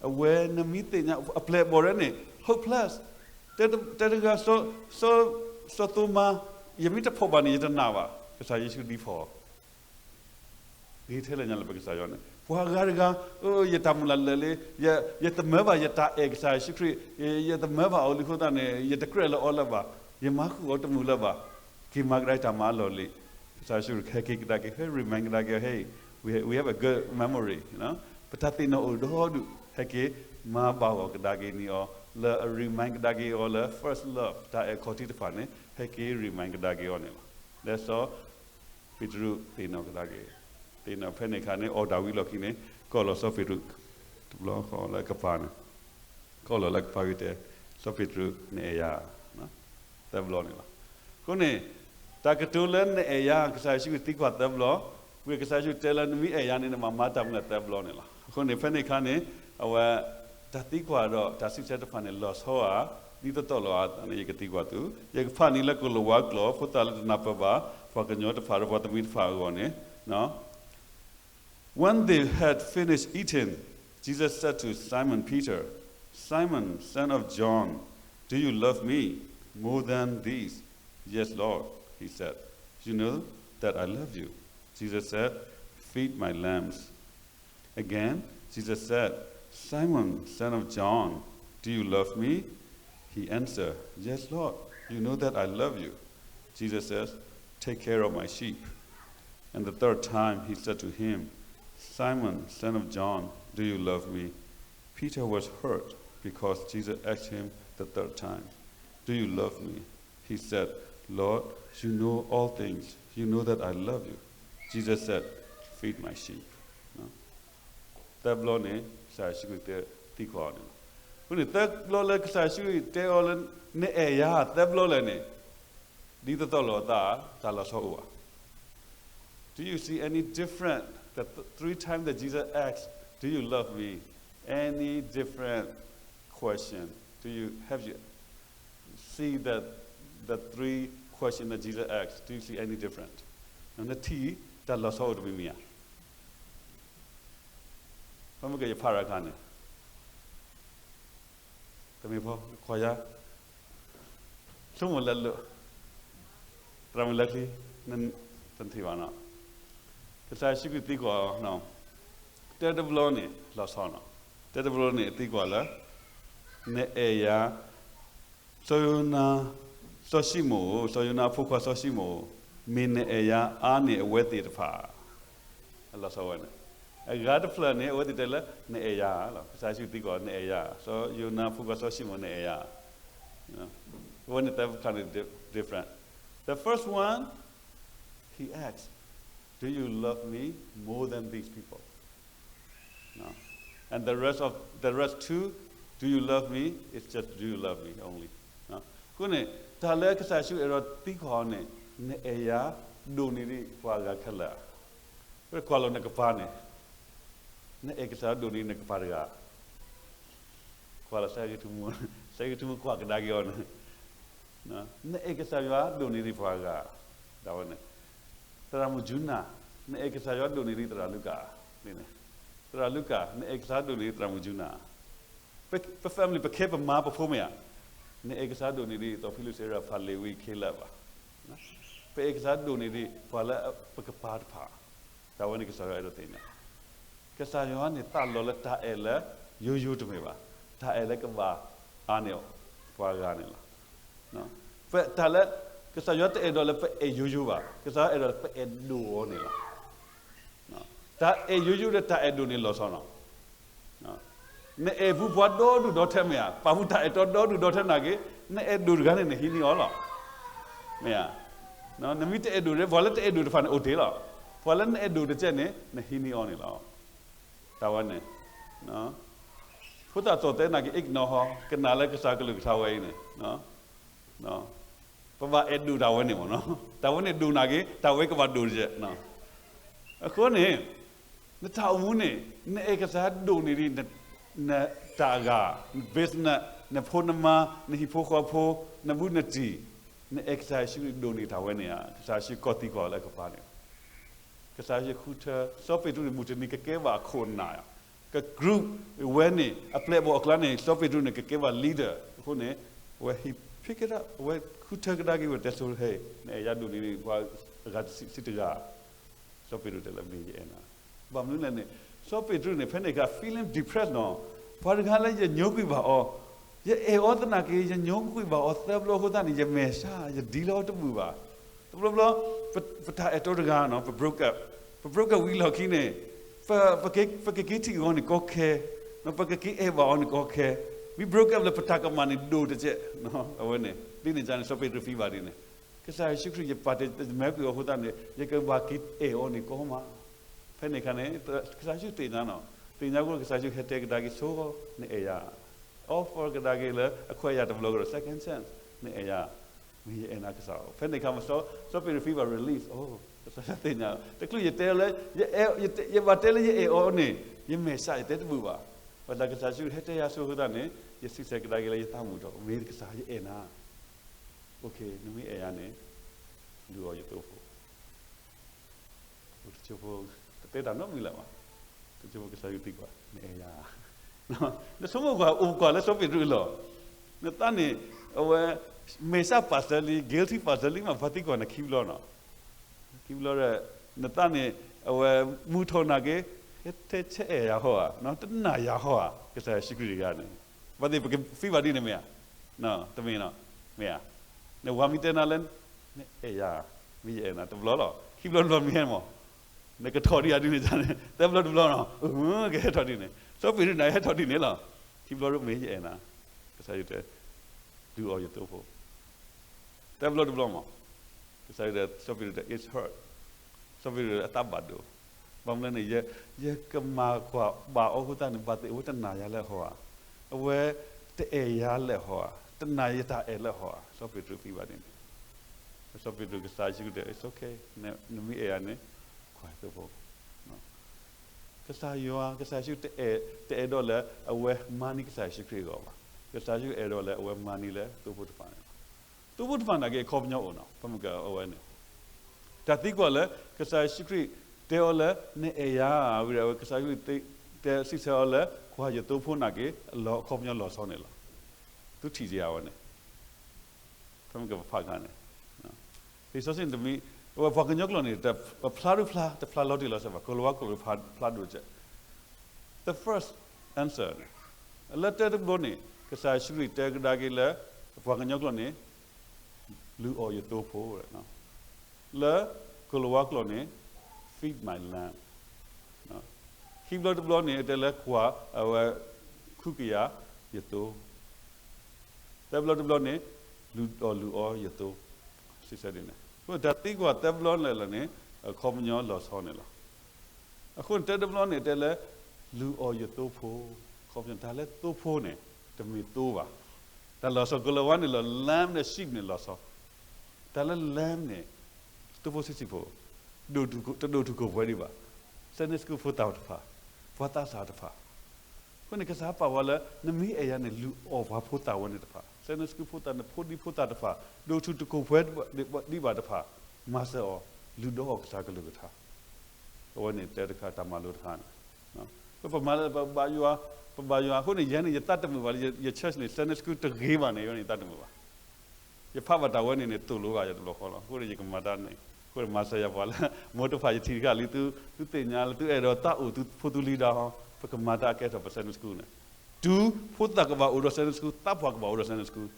အဝဲနမ့ၢ်သ့ၣ်ညါအပျဲၢ်အဘီၣ်ဒ်န့ၣ် hopeless, တဲတဂၤ စီၤသိမၤ, ယမ့ၢ်တဖှီၣ်ဘၣ်န့ၣ် ယတနာ်ဘၣ်. ကစၢ်ယ့ၣ်ၡူးဒ်ဖီၣ် ဂ့ၤထဲလဲၣ်ညါလၢပကစၢ်ယွၤန့ၣ် ပှၤဂၤတဂၤ, ယတၢ်မုၢ်လၢ်လၢာ်လံ, ယသမၢဘၣ်ယတၢ်အဲၣ်ကစၢ်ယ့ၣ်ၡူးခရံာ်, ယသမၢဘၣ်အီၤလံအဃိသတးန့ၣ် ယတကြၢးလၢအီၤလၢၤဘၣ်, ယမၤဃုာ်အီၤတမုာ်လၢၤဘၣ်, က့ၤမၤကဒါတၢ်မၤအလီၢ်လံ. ကစၢ်ယ့ၣ်ၡူးခရံာ်ဟဲက့ၤကဒါက့ၤ ဟဲ remind ကဒါက့ၤ ဟဲ we have a good memory, ပတၢ်သ့ၣ်နီၣ်အိၣ်ဒီဒူၣ် ဟဲက့ၤမၤဘၣ်ဂီၢ်ကဒါက့ၤန့ၢ်အီၤ လၢအ remind ကဒါက့ၤအီၤလၢ first love တၢ်အဲၣ်ခီၣ်ထံးတဖၣ်န့ၣ် ဟဲက့ၤ remind ကဒါက့ၤအီၤန့ၣ်လီၤ. လၢစီၤပ့းတရူးသ့ၣ်နီၣ်ကဒါက့ၤ, သ့ၣ်နီၣ်ဖဲန့ၣ်အခါန့ၣ် အီၣ်တၢ်ဝံၤလီၢ်ခံန့ၣ် ကိးလီၤစီၤပ့းတရူး တဘျီဃီလၢအကပၤန့ၣ် ကိးလီၤလၢအကပၤဂ့ၤတဲ စီၤပ့းတရူး နအဲၣ်ယၤ သၢဘျီန့ၣ်လီၤ. အဃိန့ၣ် တၢ်ကတိၤလၢနအဲၣ်ယၤ ကစၢ်ယ့ၣ်ၡူးခရံာ်သံကွၢ်သၢဘျီ, ဝံၤကစၢ်ယ့ၣ်ၡူးတဲလၢနမ့ၢ်အဲၣ်ယၤန့ၣ် နဘၣ်မၤတၢ်မုၢ်လၢ်သၢဘျီန့ၣ်လီၤ. အဃိန့ၣ် ဖဲန့ၣ်အခါန့ၣ် အဝဲ တၢ်သံကွၢ်ဒီးတၢ်စံးဆၢတဖၣ်န့ၣ် လီၤဆီဧါ, ဒ်သိးသိးလိာ်အသးန့ၣ် ယကသံကွၢ်သု, ယကဖးနံၤလၢကိၣ်လိာ်ဝါကျိာ် ဖိသၣ်လၢတနၢ်ပၢၢ်ဘၣ် ပှၤကညီတဖၣ်ဒီးပှၤသးမံတဖၣ်အဂီၢ်န့ၣ် When they had finished eating, Jesus said to Simon Peter, Simon, son of John, do you love me more than these? Yes, Lord, he said. You know that I love you. Jesus said, Feed my lambs. Again, Jesus said, Simon, son of John, do you love me? He answered, Yes, Lord, you know that I love you. Jesus says, Take care of my sheep. And the third time he said to him, Simon, son of John, do you love me? Peter was hurt because Jesus asked him the third time, Do you love me? He said, Lord, you know all things. You know that I love you. Jesus said, Feed my sheep. သၢဘျီန့ၣ် ကစၢ်ယ့ၣ်ၡူးခရံာ်တဲသံကွၢ်အီၤန့ၣ်လီၤ. အဃိန့ၣ် သၢဘျီလၢကစၢ်ယ့ၣ်ၡူးခရံာ်တဲအီၤလၢ နအဲၣ်ယၤ သၢဘျီလၢာ်န့ၣ် ဒ်သိးသိးလိာ်အသး တၢ်လီၤဆီအိၣ်ဧါ. Do you see any different? The th- three times that Jesus asked, Do you love me? Any different question? Do you have you see that the three questions that Jesus asked? Do you see any different? နထံၣ်တၢ်လီၤဆီအိၣ်တမံၤမံၤဧါ. ဖဲမ့ၢ်ကယဖးရခါန့ၣ် တမ့ၢ်ဖီခွါယါ ဆိကမိၣ်လၢလိာ် သရၣ်မုၣ်လၢချံ တထံၣ်ဘၣ်နီၤ. ကစၢ်ယ့ၣ်ၡူးခရံာ်သံကွၢ်အီၤ တဲတဘျီန့ၣ် လီၤဆီနီၤ. တဲတဘျီန့ၣ် အသံကွၢ်လၢ နအဲၣ်ယၤ စီၤယိၤနါ စီၤၡံမိၣ်ဧၢ, စီၤယိၤနါအဖိခွါစီၤၡံမိၣ်ဧၢ, မ့ၢ်နအဲၣ်ယၤအါန့ၢ်အဝဲသ့ၣ်တဖၣ် အလီၤဆီဝဲန့ၣ်, အဂၤတဖျၢၣ်န့ၣ် အဝဲသ့ၣ်တဲလၢ နအဲၣ်ယၤလီၤ. ကစၢ်ယ့ၣ်ၡူးသံကွၢ် နအဲၣ်ယၤ, စီၤယိၤနါဖိခွါစီၤၡံမိၣ် နအဲၣ်ယၤ. အဝဲန့ၣ်သၢခါန့ၣ် different. The first one, he asked, Do you love me more than these people? And the rest of the rest two, do you love me? It's just do you love me only. အဃိန့ၣ် တၢ်လၢကစၢ်ယ့ၣ်ၡူးအဲၣ်ဒိးသံကွၢ်အီၤန့ၣ် နအဲၣ်ယၤဒိၣ်န့ၢ်ဒံးပှၤဂၤခဲလၢာ်ဧါ. ပကွၢ်လီၤနကပၤန့ၣ် နအဲၣ်ကစၢ်ယွၤဒိၣ်န့ၢ်နကပၤတဂၤ ကွၢ်လီၤ စဲဂ့ၤထူမူ စဲဂ့ၤထူမူကွၢ်ကဒါက့ၤအီၤန့ၣ်, နအဲၣ်ကစၢ်ယွၤဒိၣ်န့ၢ်ဒံးပှၤဂၤ, ဒ်ဝဲန့ၣ်, သရၣ်မုၣ်ကၠူနၤ, နအဲၣ်ကစၢ်ယွၤဒိၣ်န့ၢ်ဒံးသရၣ်လူကၣ်, သရၣ်လူကၣ်, နအဲၣ်ကစၢ်ယွၤဒိၣ်န့ၢ်ဒံးသရၣ်မုၣ်ကၠူနၤ, ပ family ပခဲပမါပဖိမ့ၢ်ဧါ, နအဲၣ်ကစၢ်ယွၤဒိၣ်န့ၢ်ဒံး သီဖံလူး စံရၤ ဖးလ့ၤဝံ ခ့လၢာ်ဘၣ် ပအဲၣ်ကစၢ်ယွၤဒိၣ်န့ၢ်ဒံး ပှၤလၢပကပၤတဖၣ်, တၢ်ဝဲန့ၣ်ကစၢ်ယွၤအဲၣ်ဒိးသ့ၣ်ညါ, ကစၢ်ယွၤန့ၣ်သးလီၤလၢတၢ်အဲၣ်လၢယိယိတမ့ၢ်ဘၣ်, တၢ်အဲၣ်လၢကဘၣ်အါန့ၢ်ပှၤဂၤန့ၣ်လီၤ. ပတၢ်လၢ ကစၢ်ယွၤတအဲၣ်ဒိးလၢပအဲၣ်ယိယိဘၣ်, ကစၢ်ယွၤအဲၣ်ဒိးလၢပအဲၣ်ဒိးအီၤန့ၣ်လီၤ. တၢ်အဲၣ်ယိယိဒီးတၢ်အဲၣ်ဒိးန့ၣ်လီၤဆီနီၤ. နအဲၣ်ပှၤဒီဒူၣ်ဒီထၢမ့ၢ်ဧါ, ပာ်မူတၢ်အဲၣ်တီဒီဒူၣ်ဒီထၢနာ်က့, နအဲၣ်ဒိးတဂၤန့ၣ် နဟံးန့ၢ်အီၤလီၤ. မ့ၢ်ဧါ, နမ့ၢ်တအဲၣ်ဒိးဒီး ပှၤလၢတအဲၣ်ဒိးတဖၣ်န့ၣ်အိၣ်တ့ၢ်လီၤ. ပှၤလၢနအဲၣ်ဒိးတကဲန့ၣ် နဟံးန့ၢ်အီၤန့ၣ်လီၤ. တၢ်ဝဲန့ၣ် ဖိသၣ်သိၣ်သဲနာ်က့ ignore ဟီ, ကနၣ်လၢကစၢ်ကလုၢ်ကထါဝဲအံၤန့ၣ် ပဘၣ်အဲၣ်ဒိးတၢ်ဝဲန့ၣ်မ့ၢ်နီၤ, တၢ်ဝဲန့ၣ်ဒိၣ်နာ်က့ တၢ်ဝဲကဘၣ်ဒိၣ်တကဲ. အဃိန့ၣ် နတၢ်အိၣ်မူန့ၣ် နအဲၣ်ကစၢ်ယွၤဒိၣ်န့ၢ်ဒံး နတၢ်အဂၤ, န business, နဖိနမါ, နဟံၣ်ဖိဃီဖိ, နဘူးနတံၢ်, နအဲၣ်ကစၢ်ယ့ၣ်ၡူးဒိၣ်န့ၢ်တၢ်ဝဲန့ၣ်ဧါ, ကစၢ်ယ့ၣ်ၡူးကီၢ်သံကွၢ်လၢအကပၤန့ၣ် ကစၢ်ယ့ၣ်ၡူးဃုထၢ စီၤပ့းတရူးန့ၣ် မုၢ်တနံၤကကဲဘၣ်အခိၣ်အနၢ်, က group ဝဲန့ၣ် အပျဲၢ်အဘီၣ်အကျါန့ၣ် စီၤပ့းတရူးန့ၣ် ကကဲဘၣ် leader အဃိန့ၣ် အဝဲ he pick it up အဝဲဃုထၢကဒါက့ၤဝဲ တဲဆိဟဲ နအဲၣ်ယၤဒိၣ်န့ၢ်ဒံးပှၤ အဂၤတဆံတဂၤ, စီၤပ့းတရူးတဲလၢမ့ၢ်ယအဲၣ်နၤ, ဘၣ်မနုၤလဲၣ်န့ၣ်, စီၤပ့းတရူးန့ၣ် ဖဲန့ၣ်အခါ feeling depressed နီၤ, ပှၤတဂၤလၢယညိကွံာ်ဘၣ်အီၤ, ယအဲၣ်အီၤသနာ်က့ ယညိကွံာ်ဘၣ်အီၤသၢဘျီအဃိသတးန့ၣ် ယမဲာ်ဆှး ယဒ်လၢအီၤတဘူၣ်ဘၣ်. တဘျီဘျီ ပတၢ်အဲၣ်တီတဂၤနီၤ ပ broke up, ပ broke up ဝံၤလီၢ်ခံန့ၣ် ပကက့ၤထံၣ်အီၤန့ၣ်ကီခဲ, ပကက့ၤအဲၣ်ဘၣ်အီၤန့ၣ်ကီခဲ, မ့ၢ် broke up လၢပတၢ်ကမၣ်န့ၣ်ဒိၣ်တကဲး, အဝဲန့ၣ် ဒ်န့ၣ်အသိးန့ၣ် စီၤပ့းတရူး feel ဘၣ်ဒ်န့ၣ်, ကစၢ်ယ့ၣ်ၡူးခရံာ် ယပာ်တမဲကွံာ်အီၤအဃိသတးန့ၣ် ယကဘၣ်က့ၤအဲၣ်အီၤန့ၣ်ကီမး. ဖဲန့ၣ်အခါန့ၣ် ကစၢ်ယ့ၣ်ၡူးသ့ၣ်ညါနီၤ, သ့ၣ်ညါအဃိ ကစၢ်ယ့ၣ်ၡူးဟဲတဲကဒါက့ၤ ဆိ နအဲၣ်ယၤ, offer ကဒါက့ၤလၢအခွဲးအယာ်တဘျီကဒီး second chance, နအဲၣ်ယၤ, မ့ၢ်ယအဲၣ်နၤကစၢ်ဧၢ. ဖဲန့ၣ်အခါ စီၤပ့းတရူး feel ဘၣ် relief, အိ ကစၢ်ယွၤသ့ၣ်ညါ, တချုးယတဲလၢ ယဘၣ်တဲလၢယအဲၣ်အီၤန့ၣ် ယမဲာ်ဆှးယတဲတဘူၣ်ဘၣ်. ဘၣ်ဆၣ်ကစၢ်ယ့ၣ်ၡူးဟဲတဲယၤဆိအဃိသတးန့ၣ် ယစံးဆၢကဒါက့ၤလၢယသးမူဒီး မ့ၢ်ကစၢ်ယအဲၣ်နၤ, okay နမ့ၢ်အဲၣ်ယၤန့ၣ် လူၤအီၤယသိဖိ တကၠိဖိ တတဲတၢ်နီတမံၤလၢၤဘၣ်, တကၠိဖိကစၢ်ယွၤသံကွၢ် နအဲၣ်ယၤ, နဆိကမိၣ်ကွၢ် အိၣ်ကွၢ်လၢစီၤပ့းတရူးအလီၢ်, နသးန့ၣ် အဝဲ မဲာ်ဆှးပာ်စၢၤလံ guilty ပာ်စၢၤလံမး ပှၤသံကွၢ်နခံဘျီနီၤ, ခံဘျီဒီး နသးန့ၣ် အဝဲ မုာ်ထီၣ်နာ်က့ ဟဲထဲဆဲအဲၣ်ယၤဟီဧါ, တနာ်ယၤဟီဧါ, ကစၢ်ယ့ၣ်ၡူးခရံာ်တဂၤန့ၣ် ပှၤသ့ၣ်ပက feel ဘၣ်ဒ်န့ၣ်မ့ၢ်ဧါ, တမ့ၢ်နီၤ, မ့ၢ်ဧါ, နဝၤမ့ၢ်တဲနၤလၢ နအဲၣ်ယၤ, မ့ၢ်ယအဲၣ်နၤ တဘျီလီၤ, ခံဘျီတဘျီမ့ၢ်ဟဲမး, နကထီၣ်ဒံးဧါဒ်န့ၣ်န့ၣ် သၢဘျီတဘျီနီၤ, ကဟဲထီၣ်ဒ်န့ၣ် စီၤပ့းတရူးန့ၣ် ဟဲထီၣ်ဒ်န့ၣ်လီၤ, ခံဘျီမ့ၢ်ယအဲၣ်နၤ, ကစၢ်ယွၤတဲ လူၤအီၤယသိဖိ သၢဘျီတဘျီမး, ကစၢ်ယွၤ စီၤပ့းတရူးတဲ it's hurt, စီၤပ့းတရူးအသးဘၣ်ဒိ, ဘၣ်မနုၤလဲၣ်န့ၣ် ယကမၤကွၢ်ဘၣ်အီၤအဃိသတးန့ၣ် ဘၣ်သ့ၣ်အဝဲတနာ်ယၤလၢဟီဧါ, အဝဲတအဲၣ်ယၤလၢဟီဧါ, တနာ်ယတၢ်အဲၣ်လၢဟီဧါ, စီၤပ့းတရူး feel ဘၣ်ဒ်န့ၣ်, စီၤပ့းတရူး ကစၢ်ယ့ၣ်ၡူးခရံာ်တဲ it's okay, နမ့ၢ်အဲၣ်ယၤန့ၣ် ကွၢ်သိဖိ ကစၢ်ယွၤ ကစၢ်ယ့ၣ်ၡူး တအဲၣ်ဒိးလၢအဝဲမၤန့ၢ်ကစၢ်ယ့ၣ်ၡူးခရံာ်အဂီၢ်ဘၣ်, ကစၢ်ယ့ၣ်ၡူးအဲၣ်ဒိးလၢအဝဲမၤန့ၢ်လၢသိဖိတဖၣ်န့ၣ်လီၤ. သိဖိတဖၣ်နာ်က့ အခီပညီအိၣ်နီၤ, ပမ့ၢ်ကဝဲန့ၣ် တၢ်သံကွၢ်လၢ ကစၢ်ယ့ၣ်ၡူးခရံာ်တဲအီၤလၢ နအဲၣ်ယၤ, ဝံၤဒီးအဝဲ ကစၢ်ယ့ၣ်ၡူးခရံာ်တဲစံးဆၢအီၤလၢ ကွၢ်ယသိဖိနာ်က့ အခီပညီလီၤဆီန့ၣ်လီၤ. သုထံၣ်က့ၤအဝဲန့ၣ် ဖဲမ့ၢ်ကဖးခါန့ၣ် လံာ်စီဆှံတမံၤ အဝဲပှၤကညီကျိာ်န့ၣ် တဖျါဒိၣ်ဖျါ တဖျါလီၤတံၢ်လီၤဆဲးဘၣ်, ကီၤလၤဝါကျိာ်ဖျါဒိၣ်ကဲး, the first answer န့ၣ် လၢတၢတဘျီန့ၣ် ကစၢ်ယ့ၣ်ၡူးခရံာ်တဲကဒါက့ၤလၢ ပှၤကညီကျိာ်န့ၣ် လူၤအီၤယသိဖိ လၢကီၤလၤဝါကျိာ်န့ၣ် feed my lamb, ခံဘျီတဘျီန့ၣ် အတဲလၢကွၢ် အဝဲ ခုကယၤယသိ သၢဘျီတဘျီန့ၣ် လူၤအီၤလူၤအီၤယသိ စံးဆၢဒ်န့ၣ် အဃိတၢ်သံကွၢ်သၢဘျီလၢာ်လၢာ်န့ၣ် အခီပညီလီၤဆီန့ၣ်လီၤ. အဃိန့ၣ် တၢတဘျီန့ၣ် တဲလၢ လူၤအီၤယသိဖိ အခီပညီ တၢ်လၢသိဖိန့ၣ် တမ့ၢ်သိဘၣ်. တၢ်လီၤဆီကီၤလၤဝါန့ၣ်လီၤ lamb ဒီး sheep န့ၣ်လီၤဆီ တၢ်လၢ lamb န့ၣ် သိဖိဆံးဆံးဖိ တဒိၣ်ထူၣ်ကိးပှဲၤဒံးဘၣ်. Sunday school ဖိသၣ်တဖၣ်, ပှၤသးစၢ်တဖၣ်, အဃိန့ၣ် ကစၢ်ပာ်ဝဲလၢ နမ့ၢ်အဲၣ်ယၤန့ၣ် လူၤအီၣ်ပှၤဖိသၣ်ဝဲန့ၣ်တဖၣ်, Sunday school ဖိသၣ်န့ၣ် ဖိဒံဖိသၣ်တဖၣ် ဒိၣ်ထူၣ်တကိးပှဲၤဒံးဘၣ်တဖၣ်, မၤစၢၤအီၤ, လူၤဒီးအီၤကစၢ်ကလုၢ်ကထါ အဝဲန့ၣ်တဲတခါ တၢ်မၤလိတခါန့ၣ် ပမၤလၢပဘါယွၤ, ပဘါယွၤအဃိန့ၣ် ယဲန့ၣ် ယသးတမုာ်ဘၣ်လၢ ယ church န့ၣ် Sunday school တဂ့ၤဘၣ်န့ၣ် ယဲန့ၣ် ယသးတမုာ်ဘၣ်. ယဖးဘၣ်တၢ်ဝဲန့ၣ်န့ၣ် သိၣ်လိဘၣ်ယၤတဘျီဃီလီၤ. အဃိန့ၣ် ယကမၤတၢ်န့ၣ် အဃိန့ၣ် မၤစၢၤယၤပှၤလၢ မိၢ်တဖၣ်ယထံၣ်တခါလံ သုသ့ၣ်ညါလၢ သုအဲၣ်ဒိးတၢ်အိၣ်သုဖိသူလံၤဒၣ်ဟီ ပကမၤတၢ်အကဲထီၣ်ပ Sunday school န့ၣ် တုၤဖိသၣ်ကဘၣ်အိၣ်ဒီး Sunday school သးပှၢ်ကဘၣ်အိၣ်ဒီး Sunday school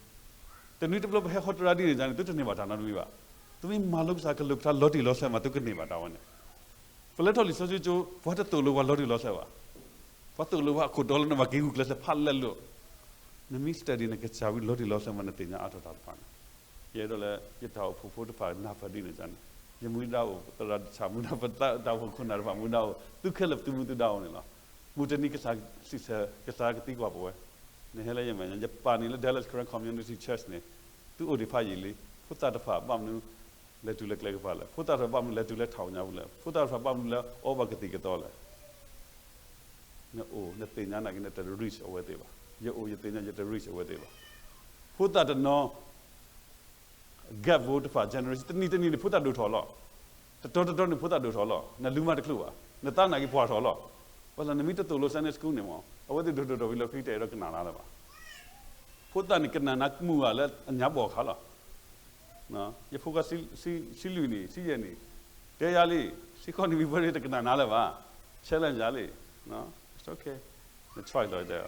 တနွံတဘျီပဟဲဃီတရါဒ်န့ၣ်န့ၣ် သုတန့ၢ်ဘၣ်တၢ်နီတမံၤဘၣ်. သုမ့ၢ်မၤလိကစၢ်ကလုၢ်ကထါလီၤတံၢ်လီၤဆဲးမး သုကန့ၢ်ဘၣ်တၢ်ဝဲန့ၣ် ပလဲၤထီၣ်လံာ်စီဆှံကၠိ ပှၤတသိၣ်လိပှၤလီၤတံၢ်လီၤဆဲးဘၣ်. ပှၤသိၣ်လိပှၤအခိၣ်တီလၢနဘၣ်က့ၤဂုာ်ကျဲးစၢးဖးလဲၢ်လိာ်. နမ့ၢ် study နကစၢ်ဝံၤလီၤတံၢ်လီၤဆဲးမး နသ့ၣ်ညါအါထီၣ်တၢ်တဖၣ်န့ၣ် ယအဲၣ်ဒိးလၢ ယတၢ်အိၣ်ဖှိၣ်ဖိတဖၣ်နၢ်ပၢၢ်ဒ်န့ၣ်န့ၣ် ယမူဒါအိၣ်သရၣ်ဆၣ်မူဒါ ပတၢ်အိၣ်ဖှိၣ်ခိၣ်နၢ်တဖၣ်မူဒါအိၣ် သုခဲလၢာ်သုမူသုဒါအိၣ်န့ၣ်လီၤ. မုၢ်တနံၤကစၢ်စံးဆၢ ကစၢ်ကသံကွၢ်ပဝဲ နဟဲလၢယမဲာ်ညါ ယပာ်နံၤလၢ Dallas Korean Community Church န့ၣ် သုအိၣ်ဒံးဖးယံာ်လံ ဖိသၣ်တဖၣ်ဘၣ်မနုၤ လဲၤတုၤလၢကျဲကပၤလဲၣ်, ဖိသၣ်တဖၣ်ဘၣ်မနုၤလဲၤတုၤလၢထးအိၣ်ညါပူၤလဲၣ်, ဖိသၣ်တဖၣ်ဘၣ်မနုၤလၢအီဘၣ်ကသံၣ်ကသီလဲၣ်. နအိၣ် နသ့ၣ်ညါနာ်က့ နတ reach အဝဲသ့ၣ်ဘၣ်. ယအိၣ်ယသ့ၣ်ညါ ယတ reach အဝဲသ့ၣ်ဘၣ်. ဖိသၣ်တနီၤ gap ဖိတဖၣ် generation တနံၤတနံၤန့ၣ် ဖိသၣ်ဒိၣ်ထီၣ်လီၤ. တတီတတီန့ၣ် ဖိသၣ်ဒိၣ်ထီၣ်လီၤ. နလူမးတချုးဘၣ်. နသးနာ်က့ပှၢ်ထီၣ်လီၤ. ဘၣ်ဆၣ်နမ့ၢ်တသိၣ်လိ Sunday school န့ၣ်မး အဝဲသ့ၣ်ဒိၣ်ထီၣ်ထီၣ်ဝံၤလီၢ်ခံတအဲၣ်ဒိးကနၣ်နၤလၢၤဘၣ်. ဖိသၣ်န့ၣ်ကနၣ်နၤမုာ်ဂၤလၢအညါဘီၣ်ခါလီၤ. ယဖိခွါဆံလွံၢ်နံၣ်, ဆံယဲၢ်နံၣ်, တဲယၤလံ, စ့ၢ်ကီးန့ၣ်မံဘှဲဒၣ်တကနၣ်နၤလၢၤဘၣ်, challenge ယၤလံ, it's okay, န choice လီၤတဲ,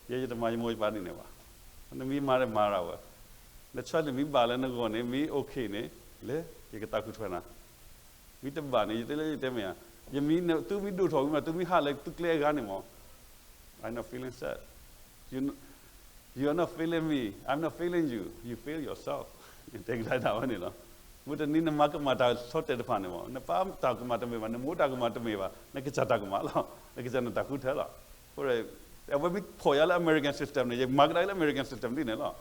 ယဲယတမၤယမိၢ်ယပၢ်ဒ်န့ၣ်ဘၣ်, နမ့ၢ်မၤဒီးမၤရၤဝဲ, န choice န့ၣ်မ့ၢ်ဘၣ်လၢနဂီၢ်န့ၣ် မ့ၢ် okay န့ၣ်, လဲၤ ယကသးခုထွဲနၤ မ့ၢ်တဘၣ်န့ၣ် ယတဲလၢယတဲမ့ၢ်ဧါ, ယမံ သုမ့ၢ်ဒိၣ်ထီၣ်ဝံၤမး သုမ့ၢ်ဟးလၢသုကျဲအဂၤန့ၣ်မး, I'm not feeling sad, you are not feeling me, I'm not feeling you, you feel yourself, တဲကဒါတၢ်ဝဲန့ၣ်လီၤ, မုၢ်တနံၤနမၤကမၣ်တၢ်ဆီတဲာ်တဖၣ်န့ၣ်မး နပၢ်တၢ်ကမၣ်တမ့ၢ်ဘၣ် နမိၢ်တၢ်ကမၣ်တမ့ၢ်ဘၣ် နကစၢ်တၢ်ကမၣ်လီၤ, နကစၢ်နတၢ်ဃုထၢလီၤ, အဝဲမ့ၢ်ဖီၣ်ယၤလၢ American system န့ၣ် ယမၤကဒါလၢ American system ဒ်န့ၣ်လီၤ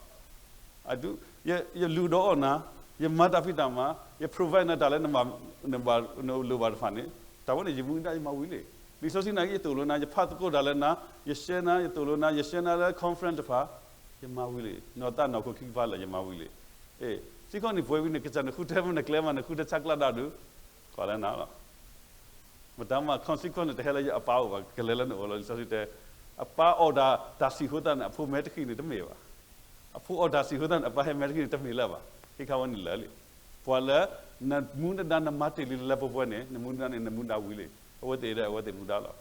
ယလုၢ်ဒီးအီၣ်နၤ, ယမၤတၢ်ဖံးတၢ်မၤ, ယ provide နၤတၢ်လၢ နလိၣ်ဘၣ်တဖၣ်န့ၣ်, တၢ်ဝဲန့ၣ် ယမူဒါယမၤဝံၤလံ, လံာ်စီဆှံနာ်က့ ယသိၣ်လိနၤ, ယဖးသကိးတၢ်လၢနၤ, ယ share နၤ, ယသိၣ်လိနၤ, ယ share နၤလၢ conference တဖၣ်, ယမၤဝံၤလံ, နီၢ်သးနီၢ်ခိခံကပၤလၢာ် ယမၤဝံၤလံ, အ့, စ့ၢ်ကီးန့ၣ်ပှဲၤဝံၤန့ၣ် ကစၢ်နဃုထၢမ့ၢ်နကျဲမး နဃုထၢဆၢကျါဒၣ်ဒုး, ကွၢ်လၢနၤလီၤ မတၤမး consequence န့ၣ် တဟဲလၢယအပၢ်အိၣ်ဘၣ်, ကလဲၤလၢနအိၣ်လီၤ, လံာ်စီဆှံတဲ, အပၢ်အီၣ်တၢ်တၢ်ဆံးအဃိသတးန့ၣ် အဖိမဲတဃံးန့ၣ်တမ့ၢ်ဘၣ်, အဖိအီၣ်တၢ်ဆံးအဃိသတးန့ၣ် အပၢ်ဟဲမဲတဃံးန့ၣ်တမ့ၢ်လၢၤဘၣ်, ခဲခါဝဲန့ၣ်လၢာ်လံ, ပှၤလၢ နမူနဒါနမၤတ့ၢ်လံလၢပှဲၤပှဲၤန့ၣ် နမူနဒါန့ၣ် နမူဒါဝံၤလံ, အဝဲသ့ၣ်ဒီးအဝဲသ့ၣ်မူဒါလီၤ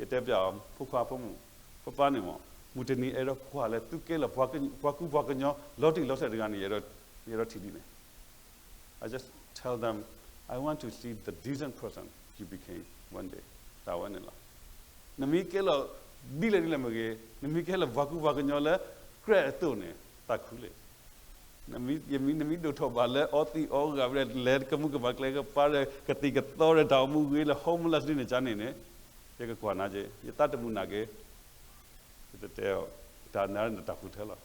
ယတဲပျးအီၤ ဖိခွါဖိမုၣ်, ပပၢ်န့ၣ်မး, မုၢ်တနံၤအဲၣ်ဒိးကွၢ်လၢသုကဲလီၤပှၤကူပှၤကညီ လီၤတံၢ်လီၤဆဲးတဂၤန့ၣ် ယအဲၣ်ဒိးထံၣ်ဒ်န့ၣ်, I just tell them, I want to see the decent person you became one day, တၢ်ဝဲန့ၣ်လီၤ, နမ့ၢ်ကဲလီၤ ဒ်လဲၣ်ဒ်လဲၣ်မ့ၢ်ဂ့ၤ, နမ့ၢ်ကဲလီၤပှၤကူပှၤကညီလၢ ကြဲးအသိးန့ၣ် သးခုလံ ယမံ နမ့ၢ်ဒိၣ်ထီၣ်ဘၣ်လၢအီသံးအီဂၤ လဲၤကမူကမၣ်ကျဲကပၤဒီး ကသံၣ်ကသီဒီးတၢ်အိၣ်မူဂ့ၤလၢ homeless ဒ်န့ၣ်ကန့ၣ်န့ၣ်, ယကကွၢ်နၤက့ၤ, ယသးတမုာ်နာ်က့ၤ, ယတတဲအီၤ, တၢ်နၤနတၢ်ဃုထၢလီၤ,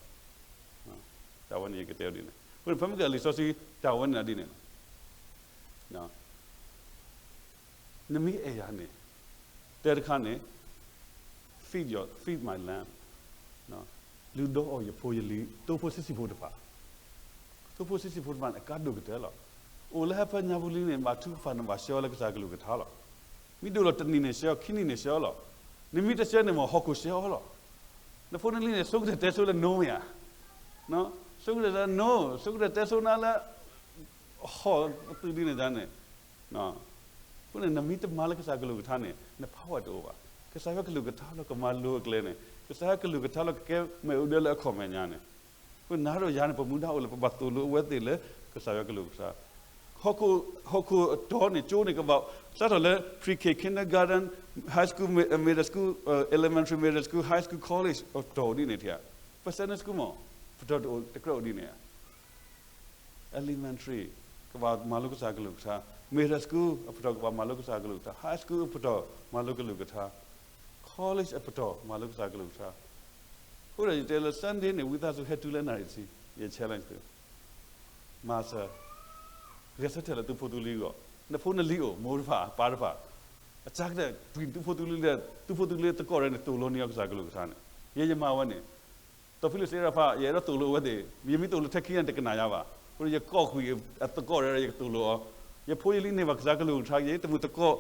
တၢ်ဝဲန့ၣ်ယကတဲအီၤဒ်န့ၣ်, အဃိန့ၣ် ဖဲမ့ၢ်ကလံာ်စီဆှံ တၢ်ဝဲန့ၣ်ဒ်န့ၣ် နမ့ၢ်အဲၣ်ယၤန့ၣ်, တဲတခါန့ၣ်, feed your, feed my lamb, လုၢ်ဒီးအီၣ်ယဖိယလံၤ သိဖိဆံးဆံးဖိတဖၣ်, သိဖိဆံးဆံးဖိတဖၣ်န့ၣ် အကါဒိၣ်ကတၢၢ်လီၤ, အိၣ်လၢဟဲဖဲညါပူၤလံန့ၣ် ဘၣ်ထုကဖၣ်န့ၣ်ဘၣ်ဆှၢအီၤလၢကစၢ်ကလုၢ်ကထါလီၤ, မ့ၢ်ဒိၣ်လီၤတနံၣ်န့ၣ်ဆှၢအီၤ ခံနံၣ်န့ၣ်ဆှၢအီၤလီၤ, နမ့ၢ်တဆှၢန့ၣ်မ့ၢ်ဟီၣ်ခိၣ်ဆှၢအီၤလီၤ, နဖိနလံၤန့ၣ် ဆိကတၢၢ်တဲဆိလၢ no မ့ၢ်ဧါ, ဆိကတၢၢ်တဲ no ဆိကတၢၢ်တဲဆိနၤလၢ ဟီၣ်သုးဒ်န့ၣ်န့ၣ်, အဃိန့ၣ် နမ့ၢ်တမၤလၢကစၢ်ကလုၢ်ကထါန့ၣ် န power တအိၣ်ဘၣ်, ကစၢ်ယွၤကလုၢ်ကထါလၢကမၤလိၤအကျဲန့ၣ်, ကစၢ်ယွၤကလုၢ်ကထါလၢကကဲမ့ၢ်အူဒၢလၢအခီၣ်မဲာ်ညါန့ၣ်, အဃိနၤဒီးယၤန့ၣ် ပမူဒါအိၣ်လၢပဘၣ်သိၣ်လိအဝဲသ့ၣ်လၢ ကစၢ်ယွၤကလုၢ်ကထါ ဟီၣ်ခိၣ်အတီၤန့ၣ် ကၠိန့ၣ်ကဘၣ် စးထီၣ်လၢ pre-K, kindergarten, high school, middle school, elementary, middle school, high school, college အတီၤဒ်န့ၣ်ထံၣ်, ပ Sunday school မ့ၢ် ပတီၢ်တအိၣ်တကြၢးအိၣ်ဒ်န့ၣ် elementary ကဘၣ်မၤလိကစၢ်ကလုၢ်ကထါ, middle school အပတီၢ်ကဘၣ်မၤလိကစၢ်ကလုၢ်ကထါ, high school အပတီၢ်မၤလိကလုၢ်ကထါ, college အပတီၢ်မၤလိကစၢ်ကလုၢ်ကထါ, အဃိဒီးယတဲလၢ Sunday န့ၣ် ဝံသးစူၤဟဲတုၤလၢနၣ်ရံၣ်တဆံ, ယ challenge သု မၤစၢၤ, ဂဲၤဆၢထၢၣ်လၢသုဖိသုလံၤအဂီၢ်, နဖိနလံၤအိၣ် မိၢ်တဖၣ် ပၢ်တဖၣ်, အစှၤကတၢၢ် ပှၤသုဖိသုလံၤလၢ သုဖိသုလံၤသကိးရဲၣ်န့ၣ် သိၣ်လိန့ၢ်အီၤကစၢ်ကလုၢ်ကထါန့ၣ်, ယဲယမၤဝဲန့ၣ်, တီၢ်ဖံလံးစတံရၤဖး ယအဲၣ်ဒိးသိၣ်လိအဝဲသ့ၣ်, ယမ့ၢ်သိၣ်လိထဲခံဂၤန့ၣ် တကနၣ်ယၤဘၣ်, အဃိဒီးယကိးကွံာ်အသကိးရဲၣ် ယကသိၣ်လိအီၤ, ယဖိယလံၤန့ၢ်ဘၣ်ကစၢ်ကလုၢ်ကထါက့ၤ, တမုာ်သကိး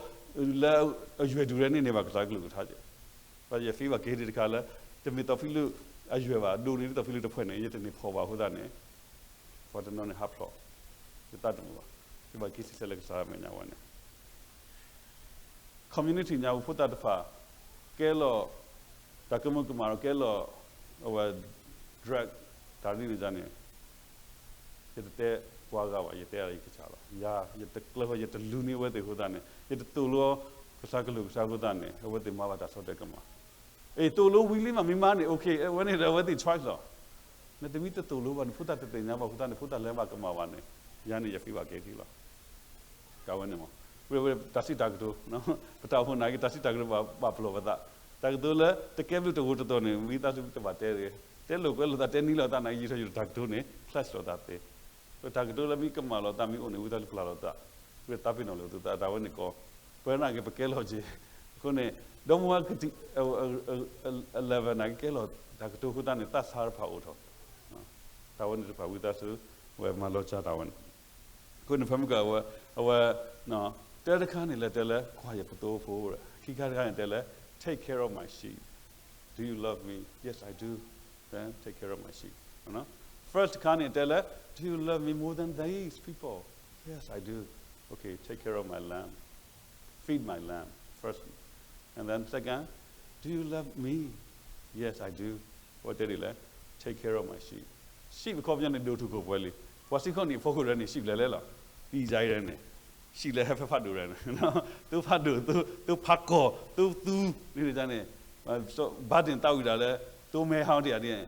လၢအယွဲၢ်ဒုးရဲၣ်န့ၣ်န့ၢ်ဘၣ်ကစၢ်ကလုၢ်ကထါက့ၤ, ဘၣ်ယ feel ဘၣ်က့ၤဒံးတခါလၢ တမ့ၢ်တီၢ်ဖံလံးအယွဲၢ်ဘၣ်, ဒိၣ်န့ၢ်ဒံးတီၢ်ဖံလံးတဖုန့ၣ် ယတန့ၢ်ဖီၣ်ဘၣ်အဃိသတးန့ၣ်, ပှၤတနီၤန့ၣ်ဟးဖျိး, ယသးတမုာ်ဘၣ်, ယဘၣ်က့ၤစံးဆၢလၢကစၢ်မဲာ်ညါဝဲန့ၣ် community ညါပူၤဖိသၣ်တဖၣ် ကဲလီၤ တၢ်ကမူၤကမၣ်ဒီးကဲလီၤ အဝဲ drug တၢ်ဒ်န့ၣ်န့ၣ်, ယတတဲပှၤဂၤဘၣ်, ယတဲအီၤယကစၢ်လီၤ. ယၤ ယတကျၢၤ ယတလူၤန့ၢ်အဝဲသ့ၣ်အဃိသတးန့ၣ်, ယတသိၣ်လိကစၢ်ကလုၢ်ကထါအဃိသတးန့ၣ်, အဝဲသ့ၣ်မၤဘၣ်တၢ်ဆီၣ်ထွဲကမၣ်. အ့ သိၣ်လိဝံၤလံမး မ့ၢ်မၤန့ၣ် okay, အဝဲန့ၣ်ဒီးအဝဲသ့ၣ် choice လီၤ. နတမ့ၢ်တသိၣ်လိဘၣ်န့ၣ် ဖိသၣ်တသ့ၣ်ညါဘၣ်အဃိသတးန့ၣ် ဖိသၣ်လဲၤဘၣ်ကမၣ်ဘၣ်န့ၣ်, ယၤန့ၣ်ယ feel ဘၣ်က့ၤထံလီၤ. တၢ်ဝဲန့ၣ်မး, ဝဲ ဝဲ တၢ်စံးတၢ်ကတိၤ, ပတၢ်အိၣ်ဖှိၣ်နာ်က့ တၢ်စံးတၢ်ကတိၤဘၣ် ဘၣ်ပလီၢ်ပသး, တၢ်ကတိၤလၢ တကဲဘျုးတဂ့ၤတသိးန့ၣ် ဝံသးစူၤတဘၣ်တဲတဂ့ၤ, တဲလိာ်ကွဲလိာ်သး တဲနံၤလိာ်သးနာ်က့ ယံာ်ထီၣ်ယံာ်ထီၣ်တၢ်ကတိၤန့ၣ် clash လိာ်သးသ့, တၢ်ကတိၤလၢမ့ၢ်ကမၣ်လိာ်သးမ့ၢ်အိၣ်န့ၣ် ဝံသးစူၤပျၢ်လိာ်သး, ဝဲသးပ့ၤနီၣ်လိာ်သုသး တၢ်ဝဲန့ၣ်ကီ, ပဝဲနာ်က့ ပကဲလီၤက့ၤ, အဃိန့ၣ်, ဒီမါဝၤကတံၢ် အ level နာ်က့ ကဲလီၤတၢ်ကတိၤအဃိသတးန့ၣ် သးဆါတဖၣ်အိၣ်ထီၣ်, တၢ်ဝဲန့ၣ်တဖၣ်ဝံသးစူၤ, ဝဲမၤလီၤစၢ်တၢ်ဝဲန့ၣ် အဃိန့ၣ် ဖဲမုၢ်က အဝဲ အဝဲ တဲတခါန့ၣ် လဲၤတဲလၢ ကွၢ်ယပသိဖိ, ခံခါတခါန့ၣ်တဲလၢ take care of my sheep, do you love me, yes I do, then take care of my sheep, four First တခါန့ၣ် တဲလၢ Do you love me more than these people? Yes, I do. Okay, take care of my lamb. Feed my lamb first. And then second, do you love me? Yes, I do. အဝဲတဲဒ်လဲၣ်, take care of my sheep. Sheep အခီပညီန့ၣ် ဒိၣ်ထူၣ်ခိၣ်ပှဲၤလံ. ပှၤစ့ၢ်ကီးန့ၣ် အဖီခိၣ်ရဲန့ၣ် sheep လဲၤလဲၣ်လီၤ. သံယါအံၤရဲန့ၣ် sheep လဲၤဟဲဖဲဖးဒိၣ်ရဲန့ၣ်, သိဖးဒိၣ်, သိဖးကီၢ်, သိသူ, န့ၣ်န့ၣ် ဘၣ်ဒ့ၣ်သးဝံၣ်ဒၣ်လၢ သိမဲဟီဒံးဒ်,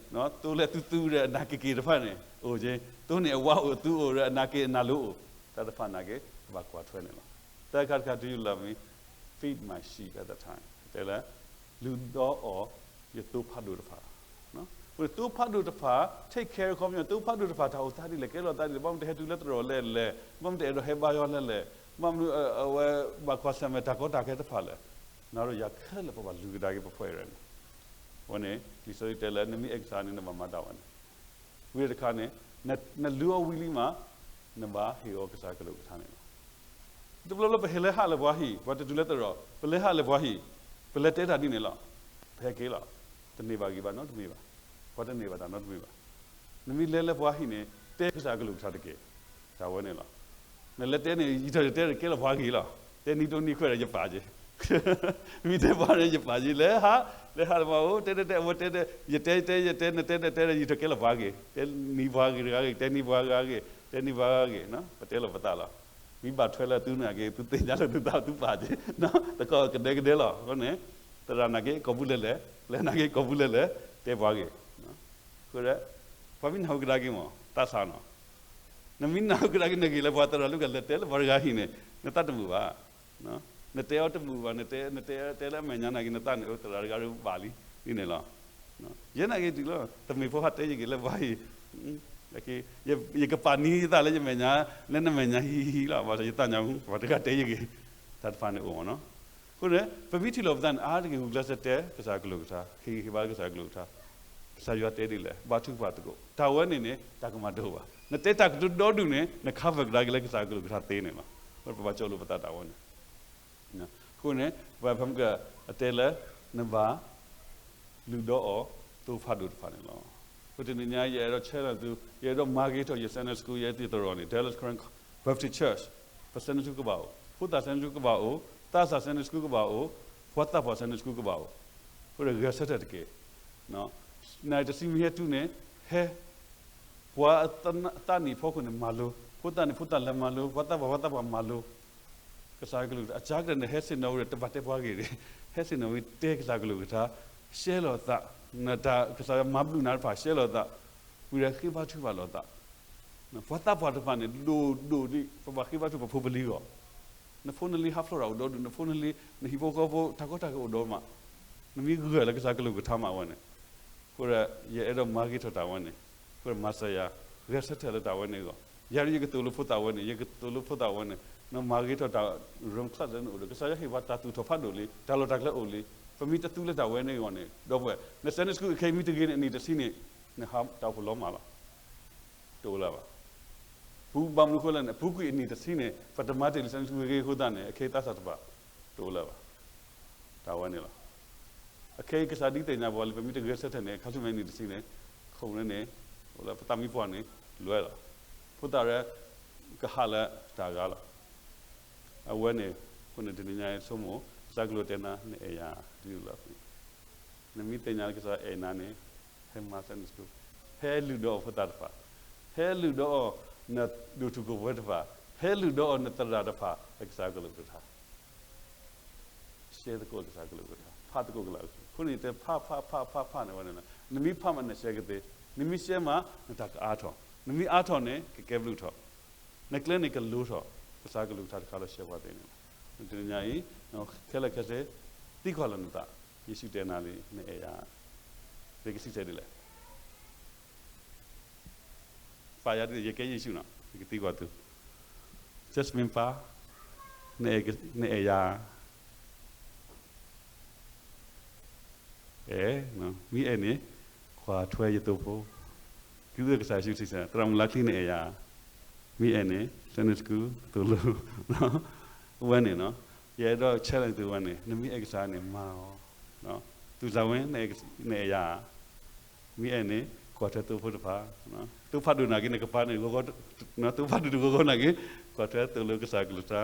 သိလၢသူသူဒီးအနၢ်က့ၤက့ၤတဖၣ်န့ၣ် အိၣ်က့, သိန့ၣ်အဝါအိၣ်သူအိၣ်ဒီးအနၢ်က့ၤအနၢ်လိၤအိၣ်, တၢ်တဖၣ်နာ်က့ ဘၣ်ကွၢ်ထွဲန့ၣ်လီၤ. သၢခါတခါ Do you love me? Feed my sheep at the time. တဲလၢ လုၢ်ဒီအီၣ်ယသိဖးဒိၣ်တဖၣ်. အဃိန့ၣ် သိဖးဒိၣ်တဖၣ် take care အခီပညီ သိဖးဒိၣ်တဖၣ် တၢ်အိၣ်သးဒ်လဲၣ် ကဲထီၣ်သးဒ်လဲၣ်, ဘၣ်မနုၤတဟဲတုၤလၢသရိာ်လဲၣ်လဲၣ်, ဘၣ်မနုၤတအဲၣ်ဒိးဟဲဘါယွၤလဲၣ်လဲၣ်, ဘၣ်မနုၤအဝဲဘၣ်ကွၢ်ဆၢၣ်မဲာ်တၢ်ကီတၢ်ခဲတဖၣ်လဲၣ်, နၤဒီးယၤခဲလၢာ်ပဘၣ်လုၢ်ကဒါက့ၤပဖှဲးရဲန့ၣ်. အဝဲန့ၣ် လံာ်စီဆှံတဲလၢ နမ့ၢ်အဲၣ်ကစၢ်န့ၣ် နဘၣ်မၤတၢ်ဝဲန့ၣ် ဝံၤတခါန့ၣ် နလုၢ်အီၣ်ဝံၤလံမး နဘၣ်ဟ့ၣ်အီၤကစၢ်ကလုၢ်ကထါန့ၣ်လီၤ. တဘျီဘျီပဟဲလဲၤဟးလၢပှၤဟံၣ်, ပှၤတတုၤလၢသရိာ် ပလဲၤဟးလၢပှၤဟံၣ်, ပလဲၤတဲတၢ်ဒ်န့ၣ်လီၤ. ပဟဲက့ၤလီၤ. တန့ၢ်ဘၣ်ဂ့ၤဘၣ်နီတမံၤဘၣ်. ပှၤတန့ၢ်ဘၣ်တၢ်နီတမံၤဘၣ်. နမ့ၢ်လဲၤလၢပှၤဟံၣ်န့ၣ် တဲကစၢ်ကလုၢ်ကထါတက့ၢ်. တၢ်ဝဲန့ၣ်လီၤ. နလဲၤတဲန့ၣ် ယံာ်ထီၣ်ယတဲဒီးကဲလီၤပှၤဂ့ၤလီၤ. တဲနံၤဒိနံၤခွဲးဒီးယပာ်က့ၤ မ့ၢ်တဲပှၤန့ၣ် ယပာ်က့ၤ လဲၤဟး, လဲၤဟးလၢပှၤအိၣ် တဲတဲတဲ အဝဲတဲတဲ ယတဲတဲ ယတဲ နတဲနတဲဒီး ယံာ်ထီၣ်ကဲလီၤပှၤဂ့ၤ, တဲနံၤပှၤဂ့ၤတဂၤဂ့ၤ, တဲနံၤပှၤဂၤဂ့ၤ, တဲနံၤပှၤဂၤဂ့ၤ, ပတဲလီၤပသးလီၤ. မ့ၢ်ဘၣ်ထွဲလၢသုနာ်က့ သုသ့ၣ်ညါလၢသုသးသုပာ်က့ၤ, တကီၢ်ကဒဲကဒဲလီၤ. အဃိန့ၣ် သရၣ်နာ်က့ကိးပူၤလဲၣ်လဲၣ်, ပျဲၢ်နာ်က့ကိးပူၤလဲၣ်လဲၣ်, တဲပှၤဂ့ၤ. အဃိဒီး ပှၤမ့ၢ်နၢ်ဟူကဒါက့ၤမး သးဆါနီၤ နမ့ၢ်နၢ်ဟူကဒါက့ၤ နဂ့ၤလၢပှၤသရၣ်လူၢ်ကလဲၤတဲလၢပှၤတဂၤဟံၣ်န့ၣ် နသးတမုာ်ဘၣ်. နတဲအီၤတမုာ်ဘၣ်, နတဲ နတဲတဲလၢအမဲာ်ညါနာ်က့ နသးန့ၣ် အိၣ်သရၣ်တဂၤဒီးဘၣ်လံ ဒ်န့ၣ်လီၤ. ယဲနာ်က့တုၤလီၤ တမ့ၢ်ဖိဟးတဲယဂ့ၤလၢပှၤဟံၣ်, ယကပာ်နံၤယသးလၢယမဲာ်ညါ, လၢနမဲာ်ညါဟံၣ်ဟံၣ်လီၤ, ဘၣ်ဆၣ်ယသးညါ ပှၤတဂၤတဲယဂ့ၤ, တၢ်တဖၣ်န့ၣ်အိၣ်မးနီၤ. အဃိန့ၣ် ပမ့ၢ်ထံၣ်လိာ်ပသးန့ၣ် အါတက့ၢ် ဂုာ်ကျဲးစၢးတဲ ကစၢ်ကလုၢ်ကထါ, ဟ့ၣ်ဂံၢ်ဟ့ၣ်ဘါလၢကစၢ်ကလုၢ်ကထါ, ကစၢ်ယွၤတဲဒ်လဲၣ်, ဘါထုကဖၣ်သကိး, တၢ်ဝဲန့ၣ်န့ၣ် တၢ်ကမၣ်တအိၣ်ဘၣ်. နတဲတၢ်ကတိၤဒီဒူၣ်န့ၣ် န cover ကဒါက့ၤလၢကစၢ်ကလုၢ်ကထါသ့န့ၣ်လီၤ. ပဘၣ်ကၠီလိာ်ပသးတၢ်ဝဲန့ၣ် အဃိန့ၣ် ပဖဲမက အတဲလၢ နဘၣ် လုၢ်ဒီအီၣ် သိဖးဒိၣ်တဖၣ်န့ၣ်လီၤ. အဃိတနံၤညါ ယအဲၣ်ဒိး challenge သု, ယအဲၣ်ဒိးမၤဂ့ၤထီၣ်ယ Sunday school ယဲသ့ၣ်သရိာ်န့ၣ် Dallas Korean Baptist Church, ပ Sunday school ကဘၣ်အိၣ်, ဖိသၣ် Sunday school ကဘၣ်အိၣ်, သးစၢ် Sunday school ကဘၣ်အိၣ်, ပှၤသးပှၢ် Sunday school ကဘၣ်အိၣ်, အဃိဒီးဂဲၤဆၢထၢၣ်တက့ၢ်. နတဆံမ့ၢ်ဟဲတုၤန့ၣ် ဟဲ ပှၤအသးနံၣ်အဖီခိၣ်န့ၣ်မၤလိ, ဖိသၣ်န့ၣ်ဖိသၣ်လဲၤမၤလိ, ပှၤသးပှၢ်ပှၤသးပှၢ်မၤလိ, ကစၢ်ကလုၢ်ကထါ အစှၤကတၢၢ်န့ၣ် ဟဲဆ့ၣ်နီၤဝံၤဒီး တဘၣ်တဲပှၤဂ့ၤန့ၣ်, ဟဲဆ့ၣ်နီၤဝံၤတဲကစၢ်ကလုၢ်ကထါ, ရှဲလီၤသး, နတၢ်ကစၢ်ယွၤမၤဘျုးနၤတဖၣ် ရှဲလီၤသး, ဝံၤဒီးဃ့ဘါထုကဖၣ်လိာ်သး. ပှၤသးပှၢ်တဖၣ်န့ၣ် ဒိၣ်ဒိၣ်ဒ် ပဘၣ်ဃ့ဘါထုကဖၣ်ပဖိပလံၤအဂီၢ်, နဖိနလံၤဟးဖျိးတၢ်အိၣ်ဒီဒူၣ်, နဖိနလံၤ နဟံၣ်ဖိဃီဖိ တၢ်ကီတၢ်ခဲအိၣ်ဒီးမး, နမ့ၢ်ဂၢၢ်လၢကစၢ်ကလုၢ်ကထါမးဝဲန့ၣ်, အဃိဒီး ယအဲၣ်ဒိးမၤဂ့ၤထီၣ်တၢ်ဝဲန့ၣ်, အဃိဒီးမၤစၢၤယၤ ဂဲၤဆၢထၢၣ်လၢတၢ်ဝဲန့ၣ်အဂီၢ်, ယၤဒ်ယကသိၣ်လိဖိသၣ်ဝဲန့ၣ်, ယကသိၣ်လိဖိသၣ်ဝဲန့ၣ်, နမၤဂ့ၤထီၣ်တၢ် room class လၢနအိၣ်ဒီး ကစၢ်ယွၤဟ့ၣ်ပှၤတၢ်သူၣ်ထီၣ်ဖးဒိၣ်လံ, တၢ်လီၢ်တၢ်ကျဲအိၣ်လံ, ပမ့ၢ်တသူလၢတၢ်ဝဲန့ၣ်အဂီၢ်န့ၣ်, ဒီပုၢ်ဝဲၢ် န Sunday school ခဲအံၤမ့ၢ်တဂ့ၤန့ၣ် အနံၣ်တဆံန့ၣ် နဟးတၢ်အိၣ်ဖှိၣ်လီၤမၢ်လီၤ. တအိၣ်လၢၤဘၣ်. ပူဘၣ်မနုၤအဃိလဲၣ်န့ၣ် ပူကွံာ်အနံၣ်တဆံန့ၣ် ပတမၤတ့ၢ်လံ Sunday school ဂ့ၤအဃိသတးန့ၣ် အခ့သးစၢ်တဖၣ် တအိၣ်လၢၤဘၣ်. တၢ်ဝဲန့ၣ်လီၤ. အခဲအံၤကစၢ်ဒုးသ့ၣ်ညါပှၤလံ ပမ့ၢ်တဂဲၤဆၢထၢၣ်န့ၣ် ခါဆူမဲာ်နံၣ်တဆံန့ၣ် ခိၣ်နၢ်န့ၣ် အိၣ်လၢပသးမံပှၢ်န့ၣ် လွဲလီၤ. ဖိသၣ်ရဲ ကဟးလၢတၢ်အဂၤလီၤ. အဝဲန့ၣ် အဃိန့ၣ်တနံၤညါအံၤဆိကမိၣ် ကစၢ်ကလုၢ်တဲနၤ နအဲၣ်ယၤဒ်လဲၣ်. နမ့ၢ်သ့ၣ်ညါလၢကစၢ်အဲၣ်နၤန့ၣ် ဟဲမၤ Sunday school, ဟဲလုၢ်ဒီးအီၣ်ဖိသၣ်တဖၣ်, ဟဲလုၢ်ဒီးအီၣ်နဒိၣ်ထူၣ်ကိၣ်ပှဲၤတဖၣ်, ဟဲလုၢ်ဒီးအီၣ်နသရၣ်တဖၣ် လၢကစၢ်ကလုၢ်ကထါ, ရှဲသကိးကစၢ်ကလုၢ်ကထါ, ဖးသကိးကစၢ်ကလုၢ်ကထါ, အဃိန့ၣ်တဲဖးဖးဖးဖးဖးန့ၣ်ဝဲန့ၣ်လီၤ. နမ့ၢ်ဖးမးနရှဲကသ့, နမ့ၢ်ရှဲမး နတၢ်ကအါထီၣ်, နမ့ၢ်အါထီၣ်န့ၣ် ကကဲဘျုးထီၣ်, နကျဲန့ၣ်ကလိၤထီၣ်, ကစၢ်ကလုၢ်ကထါတခါလၢရှဲပှၤသ့န့ၣ်လီၤ. တနံၤညါအံၤ ခဲလၢာ်ခဲဆ့ သံကွၢ်လီၤနသး, ယ့ၣ်ၡူးတဲနၤလံ နအဲၣ်ယၤ, နကစံးဆၢဒ်လဲၣ်. ပာ်ယၤဒ် ယကဲယ့ၣ်ၡူးနီၤ ယကသံကွၢ်သု, Jasmine ပၢ်, နအဲၣ်ယၤဧါ. အဲၣ်, မ့ၢ်အဲၣ်န့ၣ် ကွၢ်ထွဲယသိဖိ, ကသံကွၢ်ကစၢ်ယ့ၣ်ၡူးစံးဆၢ, သရၣ်မုၣ်လါချံ နအဲၣ်ယၤဧါ. မ့ၢ်အဲၣ်န့ၣ် Sunday school သိၣ်လိ, အဝဲန့ၣ်နီၤ, ယအဲၣ်ဒိး challenge သုဝဲန့ၣ် နမ့ၢ်အဲၣ်ကစၢ်န့ၣ် မၤအီၤ, သူၣ်စၢ်ဝဲ နအဲၣ်ယၤဧါ. မ့ၢ်အဲၣ်န့ၣ် ကွၢ်ထွဲသိဖိတဖၣ်, သူဖးဒိၣ်နာ်က့ နကပၤန့ၣ် သူဖးဒိၣ်တဂီၤဂီၤနာ်က့, ကွၢ်ထွဲသိၣ်လိကစၢ်ကလုၢ်ကထါ,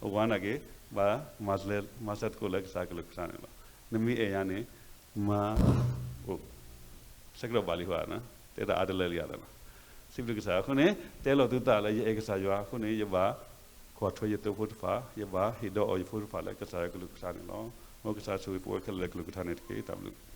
အဝၤနာ်က့, ဘၣ်မၤစၢၤသကိးလၢကစၢ်ကလုၢ်ကထါန့ၣ်လီၤ. နမ့ၢ်အဲၣ်ယၤန့ၣ်, မၤအိၣ်, ဆၢကတီၢ်ဘၣ်လံဧါ, တဲတၢ်အါတလၢလံဧါ, စံးဘျုးကစၢ်အဃိန့ၣ်, တဲလီၤသုသးလၢယအဲၣ်ကစၢ်ယွၤအဃိန့ၣ် ယဘၣ်ကွၢ်ထွဲယသိဖိတဖၣ်, ယဘၣ်ဟ့ၣ်ဒီးအီၤယဖိတဖၣ်လၢကစၢ်ယွၤကလုၢ်ကထါန့ၣ်လီၤ. မ်ကစၢ်ဆိၣ်ဂ့ၤပဝဲခဲလၢာ်လၢကလုၢ်ကထါန့ၣ်တက့ၢ်. တၢ်ဘျုး